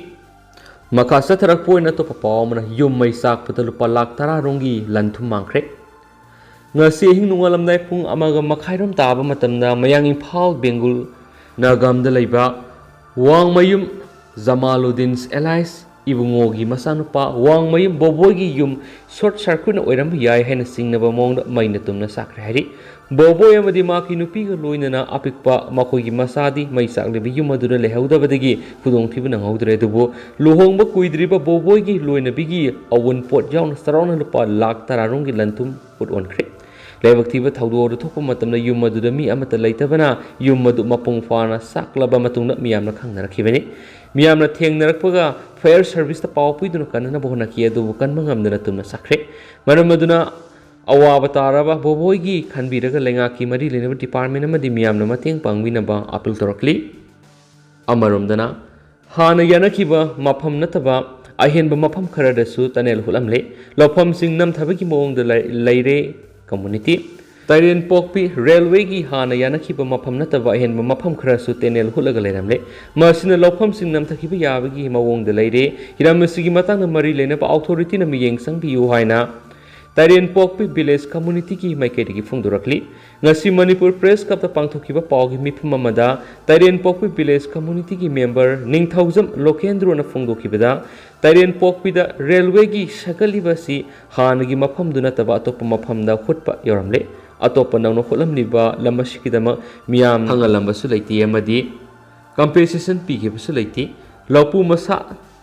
ꯃꯈꯥ ꯆꯠꯊꯔꯛꯄ ꯑꯣꯏꯅ ꯑꯇꯣꯞꯄ ꯄꯥꯎ ꯑꯃꯅ, ꯌꯨꯝ ꯃꯩ ꯆꯥꯛꯄꯗ ꯂꯨꯄꯥ ꯂꯥꯈ ꯇꯔꯥ ꯔꯣꯝꯒꯤ ꯂꯟ ꯊꯨꯝ ꯃꯥꯡꯈ꯭ꯔꯦ꯫ ꯉꯁꯤ ꯑꯍꯤꯡ ꯅꯣꯡꯉꯥꯜꯂꯝꯗꯥꯏ ꯄꯨꯡ ꯑꯃꯒ ꯃꯈꯥꯏꯔꯣꯝ ꯇꯥꯕ ꯃꯇꯝꯗ ꯃꯌꯥꯡ ꯏꯝꯐꯥꯜ ꯕꯦꯡꯒꯨꯜ ꯅꯥꯒꯥꯝꯗ ꯂꯩꯕ ꯋꯥꯡꯃꯌꯨꯝ ꯖꯃꯥꯂꯨꯗꯤꯟ ꯑꯦꯂꯥꯏꯁ ꯏꯕꯨꯡꯉꯣꯒꯤ ꯃꯆꯥꯅꯨꯄꯥ ꯋꯥꯡꯃꯌꯨꯝ ꯕꯣꯕꯣꯏꯒꯤ ꯌꯨꯝ ꯁꯣꯔꯠ ꯁꯔꯀ꯭ꯌꯨꯠꯅ ꯑꯣꯏꯔꯝꯕ ꯌꯥꯏ ꯍꯥꯏꯅ ꯆꯤꯡꯅꯕ ꯃꯑꯣꯡꯗ ꯃꯩꯅ ꯇꯨꯝꯅ ꯆꯥꯛꯈ꯭ꯔꯦ ꯍꯥꯏꯔꯤ꯫ ꯕꯣꯕꯣꯏ ꯑꯃꯗꯤ ꯃꯍꯥꯛꯀꯤ ꯅꯨꯄꯤꯒ ꯂꯣꯏꯅꯅ ꯑꯄꯤꯛꯄ ꯃꯈꯣꯏꯒꯤ ꯃꯆꯥꯗꯤ ꯃꯩ ꯆꯥꯛꯂꯤꯕ ꯌꯨꯝ ꯑꯗꯨꯗ ꯂꯩꯍꯧꯗꯕꯗꯒꯤ ꯈꯨꯗꯣꯡꯊꯤꯕ ꯅꯪꯍꯧꯗ꯭ꯔꯦ꯫ ꯑꯗꯨꯕꯨ ꯂꯨꯍꯣꯡꯕ ꯀꯨꯏꯗ꯭ꯔꯤꯕ ꯕꯣꯕꯣꯏꯒꯤ ꯂꯣꯏꯅꯕꯤꯒꯤ ꯑꯋꯨꯟꯄꯣꯠ ꯌꯥꯎꯅ ꯆꯥꯎꯔꯥꯛꯅ ꯂꯨꯄꯥ ꯂꯥꯈ ꯇꯔꯥ ꯔꯣꯝꯒꯤ ꯂꯟ ꯊꯨꯝ ꯄꯣꯠ ꯑꯣꯟꯈ꯭ꯔꯦ꯫ ꯂꯥꯏꯕꯛ ꯊꯤꯕ ꯊꯧꯗꯣꯛ ꯑꯗꯨ ꯊꯣꯛꯄ ꯃꯇꯝꯗ ꯌꯨꯝ ꯑꯗꯨꯗ ꯃꯤ ꯑꯃꯠꯇ ꯂꯩꯇꯕꯅ ꯌꯨꯝ ꯑꯗꯨ ꯃꯄꯨꯡ ꯐꯥꯅ ꯆꯥꯛꯂꯕ ꯃꯇꯨꯡꯗ ꯃꯤꯌꯥꯝꯅ ꯈꯪꯅꯔꯛꯈꯤꯕꯅꯤ꯫ ꯃꯤꯌꯥꯝꯅ ꯊꯦꯡꯅꯔꯛꯄꯒ ꯐꯥꯌꯔ ꯁꯔꯚꯤꯁꯇ ꯄꯥꯎ ꯄꯤꯗꯨꯅ ꯀꯟꯅꯅꯕ ꯍꯣꯠꯅꯈꯤ, ꯑꯗꯨꯕꯨ ꯀꯟꯕ ꯉꯝꯗꯅ ꯇꯨꯝꯅ ꯆꯥꯛꯈ꯭ꯔꯦ꯫ ꯃꯔꯝ ꯑꯗꯨꯅ ꯑꯋꯥꯕ ꯇꯥꯔꯕ ꯕꯣꯕꯣꯏꯒꯤ ꯈꯟꯕꯤꯔꯒ ꯂꯩꯉꯥꯛꯀꯤ ꯃꯔꯤ ꯂꯩꯅꯕ ꯗꯤꯄꯥꯔꯠꯃꯦꯟ ꯑꯃꯗꯤ ꯃꯤꯌꯥꯝꯅ ꯃꯇꯦꯡ ꯄꯥꯡꯕꯤꯅꯕ ꯑꯄꯤꯜ ꯇꯧꯔꯛꯂꯤ꯫ ꯑꯃꯔꯣꯝꯗꯅ, ꯍꯥꯟꯅ ꯌꯥꯅꯈꯤꯕ ꯃꯐꯝ ꯅꯠꯇꯕ ꯑꯍꯦꯟꯕ ꯃꯐꯝ ꯈꯔꯗꯁꯨ ꯇꯅꯦꯜ ꯍꯨꯠꯂꯝꯂꯦ꯫ ꯂꯧꯐꯝꯁꯤꯡ ꯅꯝꯊꯕꯒꯤ ꯃꯑꯣꯡꯗ ꯂꯩ-, ꯂꯩꯔꯦ ꯀꯝꯃꯨꯅꯤꯇꯤ꯫ ꯇꯥꯏꯔꯦꯟꯄꯣꯛꯄꯤ ꯔꯦꯜꯋꯦꯒꯤ ꯍꯥꯟꯅ ꯌꯥꯅꯈꯤꯕ ꯃꯐꯝ ꯅꯠꯇꯕ ꯑꯍꯦꯟꯕ ꯃꯐꯝ ꯈꯔꯁꯨ ꯇꯅꯦꯜ ꯍꯨꯠꯂꯒ ꯂꯩꯔꯝꯂꯦ꯫ ꯃꯁꯤꯅ ꯂꯧꯐꯝꯁꯤꯡ ꯅꯝꯊꯈꯤꯕ ꯌꯥꯕꯒꯤ ꯃꯑꯣꯡꯗ ꯂꯩꯔꯦ꯫ ꯍꯤꯔꯝ ꯑꯁꯤꯒꯤ ꯃꯇꯥꯡꯗ ꯃꯔꯤ ꯂꯩꯅꯕ ꯑꯣꯊꯣꯔꯤꯇꯤꯅ ꯃꯤꯠꯌꯦꯡ ꯆꯪꯕꯤꯌꯨ ꯍꯥꯏꯅ ꯇꯥꯏꯔꯦꯟꯄꯣꯛꯄꯤ ꯚꯤꯂꯦꯖ ꯀꯝꯃꯨꯅꯤꯇꯤꯒꯤ ꯃꯥꯏꯀꯩꯗꯒꯤ ꯐꯣꯡꯗꯣꯔꯛꯂꯤ꯫ ꯉꯁꯤ ꯃꯅꯤꯄꯨꯔ ꯄ꯭ꯔꯦꯁ ꯀ꯭ꯂꯕꯇ ꯄꯥꯡꯊꯣꯛꯈꯤꯕ ꯄꯥꯎꯒꯤ ꯃꯤꯐꯝ ꯑꯃꯗ ꯇꯥꯏꯔꯦꯟꯄꯣꯛꯄꯤ ꯚꯤꯂꯦꯖ ꯀꯝꯃꯨꯅꯤꯇꯤꯒꯤ ꯃꯦꯝꯕꯔ ꯅꯤꯡꯊꯧꯖꯝ ꯂꯣꯀꯦꯟꯗ꯭ꯔꯣꯅ ꯐꯣꯡꯗꯣꯛꯈꯤꯕꯗ, ꯇꯥꯏꯔꯦꯟꯄꯣꯛꯄꯤꯗ ꯔꯦꯜꯋꯦꯒꯤ ꯁꯥꯒꯠꯂꯤꯕ ꯑꯁꯤ ꯍꯥꯟꯅꯒꯤ ꯃꯐꯝꯗꯨ ꯅꯠꯇꯕ ꯑꯇꯣꯞꯄ ꯃꯐꯝꯗ ꯍꯨꯠꯄ ꯌꯧꯔꯝꯂꯦ꯫ ꯑꯇꯣꯞꯄ ꯅꯧꯅ ꯍꯨꯠꯂꯝꯂꯤꯕ ꯂꯝ ꯑꯁꯤꯒꯤꯗꯃꯛ ꯃꯤꯌꯥꯝ ꯍꯪꯍꯜꯂꯝꯕꯁꯨ ꯂꯩꯇꯦ ꯑꯃꯗꯤ ꯀꯝꯄꯦꯟꯁꯦꯁꯟ ꯄꯤꯈꯤꯕꯁꯨ ꯂꯩꯇꯦ꯫ ꯂꯧꯄꯨ ꯃꯁꯥ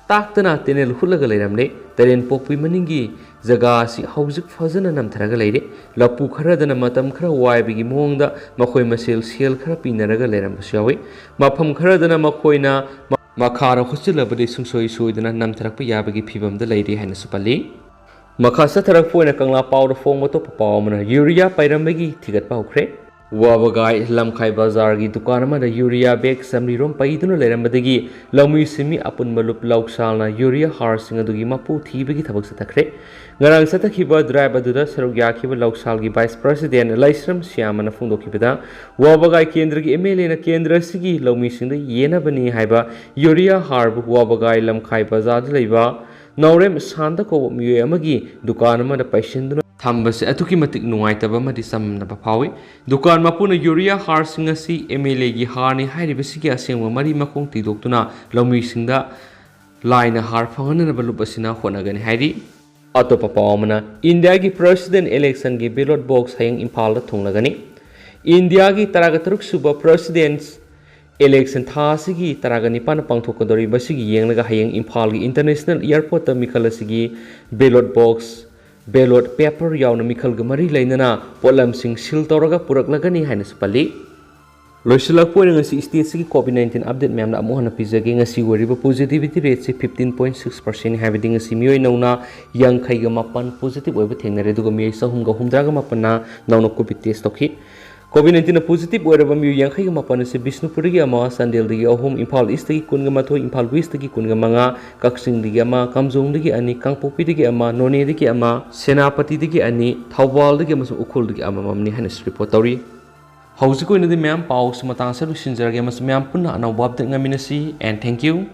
ꯇꯥꯛꯇꯅ ꯇꯦꯅꯦꯜ ꯍꯨꯠꯂꯒ ꯂꯩꯔꯝꯂꯦ꯫ ꯇꯔꯦꯟꯄꯣꯛꯄꯤ ꯃꯅꯤꯡꯒꯤ ꯖꯒꯥ ꯑꯁꯤ ꯍꯧꯖꯤꯛ ꯐꯖꯅ ꯅꯝꯊꯔꯒ ꯂꯩꯔꯦ꯫ ꯂꯧꯄꯨ ꯈꯔꯗꯅ ꯃꯇꯝ ꯈꯔ ꯋꯥꯏꯕꯒꯤ ꯃꯑꯣꯡꯗ ꯃꯈꯣꯏ ꯃꯁꯦꯜ ꯁꯦꯜ ꯈꯔ ꯄꯤꯅꯔꯒ ꯂꯩꯔꯝꯕꯁꯨ ꯌꯥꯎꯏ꯫ ꯃꯐꯝ ꯈꯔꯗꯅ ꯃꯈꯣꯏꯅ ꯃ-, ꯃꯈꯥꯗ ꯍꯨꯠꯆꯤꯜꯂꯕꯗꯤ ꯁꯨꯡꯁꯣꯏ ꯁꯣꯏꯗꯅ ꯅꯝꯊꯔꯛꯄ ꯌꯥꯕꯒꯤ ꯐꯤꯕꯝꯗ ꯂꯩꯔꯦ ꯍꯥꯏꯅꯁꯨ ꯄꯜꯂꯤ꯫ ꯃꯈꯥ ꯆꯠꯊꯔꯛꯄ ꯑꯣꯏꯅ ꯀꯪꯂꯥ ꯄꯥꯎꯗ ꯐꯣꯡꯕ ꯑꯇꯣꯞꯄ ꯄꯥꯎ ꯑꯃꯅ ꯌꯨꯔꯤꯌꯥ ꯄꯥꯏꯔꯝꯕꯒꯤ ꯊꯤꯒꯠꯄ ꯍꯧꯈ꯭ꯔꯦ꯫ ꯋꯥꯕꯒꯥꯏ ꯂꯝꯈꯥꯏ ꯕꯖꯥꯔꯒꯤ ꯗꯨꯀꯥꯟ ꯑꯃꯗ ꯌꯨꯔꯤꯌꯥ ꯕꯦꯒ ꯆꯥꯃꯔꯤ ꯔꯣꯝ ꯄꯩꯗꯨꯅ ꯂꯩꯔꯝꯕꯗꯒꯤ ꯂꯧꯃꯤ ꯁꯤꯟꯃꯤ ꯑꯄꯨꯟꯕ ꯂꯨꯞ ꯂꯧꯁꯥꯜꯅ ꯌꯨꯔꯤꯌꯥ ꯍꯥꯔꯁꯤꯡ ꯑꯗꯨꯒꯤ ꯃꯄꯨ ꯊꯤꯕꯒꯤ ꯊꯕꯛ ꯆꯠꯊꯈ꯭ꯔꯦ꯫ ꯉꯔꯥꯡ ꯆꯠꯊꯈꯤꯕ ꯗ꯭ꯔꯥꯏꯚ ꯑꯗꯨꯗ ꯁꯔꯨꯛ ꯌꯥꯈꯤꯕ ꯂꯧꯁꯥꯜꯒꯤ ꯚꯥꯏꯁ ꯄ꯭ꯔꯁꯤꯗꯦꯟ ꯂꯥꯏꯁ꯭ꯔꯝ ꯁ꯭ꯌꯥꯃꯅ ꯐꯣꯡꯗꯣꯛꯈꯤꯕꯗ, ꯋꯥꯕꯒꯥꯏ ꯀꯦꯟꯗ꯭ꯔꯒꯤ ꯑꯦꯝ ꯑꯦꯜ ꯑꯦꯅ ꯀꯦꯟꯗ꯭ꯔ ꯑꯁꯤꯒꯤ ꯂꯧꯃꯤꯁꯤꯡꯗ ꯌꯦꯟꯅꯕꯅꯤ ꯍꯥꯏꯕ ꯌꯨꯔꯤꯌꯥ ꯍꯥꯔꯕꯨ ꯋꯥꯕꯒꯥꯏ ꯂꯝꯈꯥꯏ ꯕꯖꯥꯔꯗ ꯂꯩꯕ ꯅꯥꯎꯔꯦꯝ ꯁꯥꯟꯗ ꯀꯧꯕ ꯃꯤꯑꯣꯏ ꯑꯃꯒꯤ ꯗꯨꯀꯥꯟ ꯑꯃꯗ ꯄꯩꯁꯤꯟꯗꯨꯅ ꯊꯝꯕꯁꯦ ꯑꯗꯨꯛꯀꯤ ꯃꯇꯤꯛ ꯅꯨꯡꯉꯥꯏꯇꯕ ꯑꯃꯗꯤ ꯆꯝꯅꯕ ꯐꯥꯎꯏ꯫ ꯗꯨꯀꯥꯟ ꯃꯄꯨꯅ ꯌꯨꯔꯤꯌꯥ ꯍꯥꯔꯁꯤꯡ ꯑꯁꯤ ꯑꯦꯝ ꯑꯦꯜ ꯑꯦꯒꯤ ꯍꯥꯔꯅꯤ ꯍꯥꯏꯔꯤꯕꯁꯤꯒꯤ ꯑꯁꯦꯡꯕ ꯃꯔꯤ ꯃꯈꯣꯡ ꯊꯤꯗꯣꯛꯇꯨꯅ ꯂꯧꯃꯤꯁꯤꯡꯗ ꯂꯥꯏꯅ ꯍꯥꯔ ꯐꯪꯍꯟꯅꯅꯕ ꯂꯨꯞ ꯑꯁꯤꯅ ꯍꯣꯠꯅꯒꯅꯤ ꯍꯥꯏꯔꯤ꯫ ꯑꯇꯣꯞꯄ ꯄꯥꯎ ꯑꯃꯅ, ꯏꯟꯗꯤꯌꯥꯒꯤ ꯄ꯭ꯔꯁꯤꯗꯦꯟ ꯏꯂꯦꯛꯁꯟꯒꯤ ꯕꯦꯂꯣꯠ ꯕꯣꯛꯁ ꯍꯌꯦꯡ ꯏꯝꯐꯥꯜꯗ ꯊꯨꯡꯂꯒꯅꯤ꯫ ꯏꯟꯗꯤꯌꯥꯒꯤ ꯇꯔꯥꯒ ꯇꯔꯨꯛ ꯁꯨꯕ ꯄ꯭ꯔꯁꯤꯗꯦꯟ ꯏꯂꯦꯛꯁꯟ ꯊꯥ ꯑꯁꯤꯒꯤ ꯇꯔꯥꯒ ꯅꯤꯄꯥꯟꯗ ꯄꯥꯡꯊꯣꯛꯀꯗꯧꯔꯤꯕ ꯑꯁꯤꯒꯤ ꯌꯦꯡꯂꯒ ꯍꯌꯦꯡ ꯏꯝꯐꯥꯜꯒꯤ ꯏꯟꯇꯔꯅꯦꯁꯅꯦꯜ ꯑꯦꯌꯔꯄꯣꯔꯠꯇ ꯃꯤꯈꯜ ꯑꯁꯤꯒꯤ ꯕꯦꯂꯣꯠ ꯕꯣꯛꯁ, ꯕꯦꯂꯣꯠ ꯄꯦꯄꯔ ꯌꯥꯎꯅ ꯃꯤꯈꯜꯒ ꯃꯔꯤ ꯂꯩꯅꯅ ꯄꯣꯠꯂꯝꯁꯤꯡ ꯁꯤꯜ ꯇꯧꯔꯒ ꯄꯨꯔꯛꯂꯒꯅꯤ ꯍꯥꯏꯅꯁꯨ ꯄꯜꯂꯤ꯫ ꯂꯣꯏꯁꯤꯜꯂꯛꯄ ꯑꯣꯏꯅ ꯉꯁꯤ ꯁ꯭ꯇꯦꯠꯁꯤꯒꯤ ꯀꯣꯚꯤꯗ ꯅꯥꯏꯟꯇꯤꯟ ꯑꯞꯗꯦꯠ ꯃꯌꯥꯝꯅ ꯑꯃꯨꯛ ꯍꯟꯅ ꯄꯤꯖꯒꯦ꯫ ꯉꯁꯤ ꯑꯣꯏꯔꯤꯕ ꯄꯣꯖꯤꯇꯤꯚꯤꯇꯤ ꯔꯦꯠꯁꯤ ꯐꯤꯐꯇꯤꯟ ꯄꯣꯏꯟ ꯁꯤꯛꯁ ꯄꯥꯔꯁꯦꯟ, ꯍꯥꯏꯕꯗꯤ ꯉꯁꯤ ꯃꯤꯑꯣꯏ ꯅꯧꯅ ꯌꯥꯡꯈꯩꯒ ꯃꯥꯄꯟ ꯄꯣꯖꯤꯇꯤꯚ ꯑꯣꯏꯕ ꯊꯦꯡꯅꯔꯦ, ꯑꯗꯨꯒ ꯃꯤꯑꯣꯏ ꯆꯍꯨꯝꯒ ꯍꯨꯝꯗ꯭ꯔꯥꯒ ꯃꯥꯄꯟꯅ ꯅꯧꯅ ꯀꯣꯚꯤꯗ ꯇꯦꯁ ꯇꯧꯈꯤ꯫ ꯀꯣꯚꯤꯗ ꯅꯥꯏꯟꯇꯤꯟꯅ ꯄꯣꯖꯤꯇꯤꯚ ꯑꯣꯏꯔꯕ ꯃꯤꯑꯣꯏ ꯌꯥꯡꯈꯩꯒ ꯃꯥꯄꯟ ꯑꯁꯤ ꯕꯤꯁꯅꯨꯄꯨꯔꯗꯒꯤ ꯑꯃ, ꯆꯥꯟꯗꯦꯜꯗꯒꯤ ꯑꯍꯨꯝ, ꯏꯝꯐꯥꯜ ꯏꯁꯇꯒꯤ ꯀꯨꯟꯒ ꯃꯥꯊꯣꯏ, ꯏꯝꯐꯥꯜ ꯋꯦꯁꯇꯒꯤ ꯀꯨꯟꯒ ꯃꯉꯥ, ꯀꯛꯆꯤꯡꯗꯒꯤ ꯑꯃ, ꯀꯥꯝꯖꯣꯡꯗꯒꯤ ꯑꯅꯤ, ꯀꯥꯡꯄꯣꯛꯄꯤꯗꯒꯤ ꯑꯃ, ꯅꯣꯅꯦꯗꯒꯤ ꯑꯃ, ꯁꯦꯅꯥꯄꯇꯤꯗꯒꯤ ꯑꯅꯤ, ꯊꯧꯕꯥꯜꯗꯒꯤ ꯑꯃꯁꯨꯡ ꯎꯈ꯭ꯔꯨꯜꯗꯒꯤ ꯑꯃꯃꯝꯅꯤ ꯍꯥꯏꯅꯁꯨ ꯔꯤꯄꯣꯔꯠ ꯇꯧꯔꯤ꯫ ꯍꯧꯖꯤꯛ ꯑꯣꯏꯅꯗꯤ ꯃꯌꯥꯝ ꯄꯥꯎꯁꯤ ꯃꯇꯥꯡ ꯑꯁꯤꯗ ꯂꯣꯏꯁꯤꯟꯖꯔꯒꯦ, ꯑꯃꯁꯨꯡ ꯃꯌꯥꯝ ꯄꯨꯟꯅ ꯑꯅꯧꯕ ꯑꯞꯗꯦꯠ ꯉꯥꯏꯃꯤꯟꯅꯁꯤ, and thank you꯫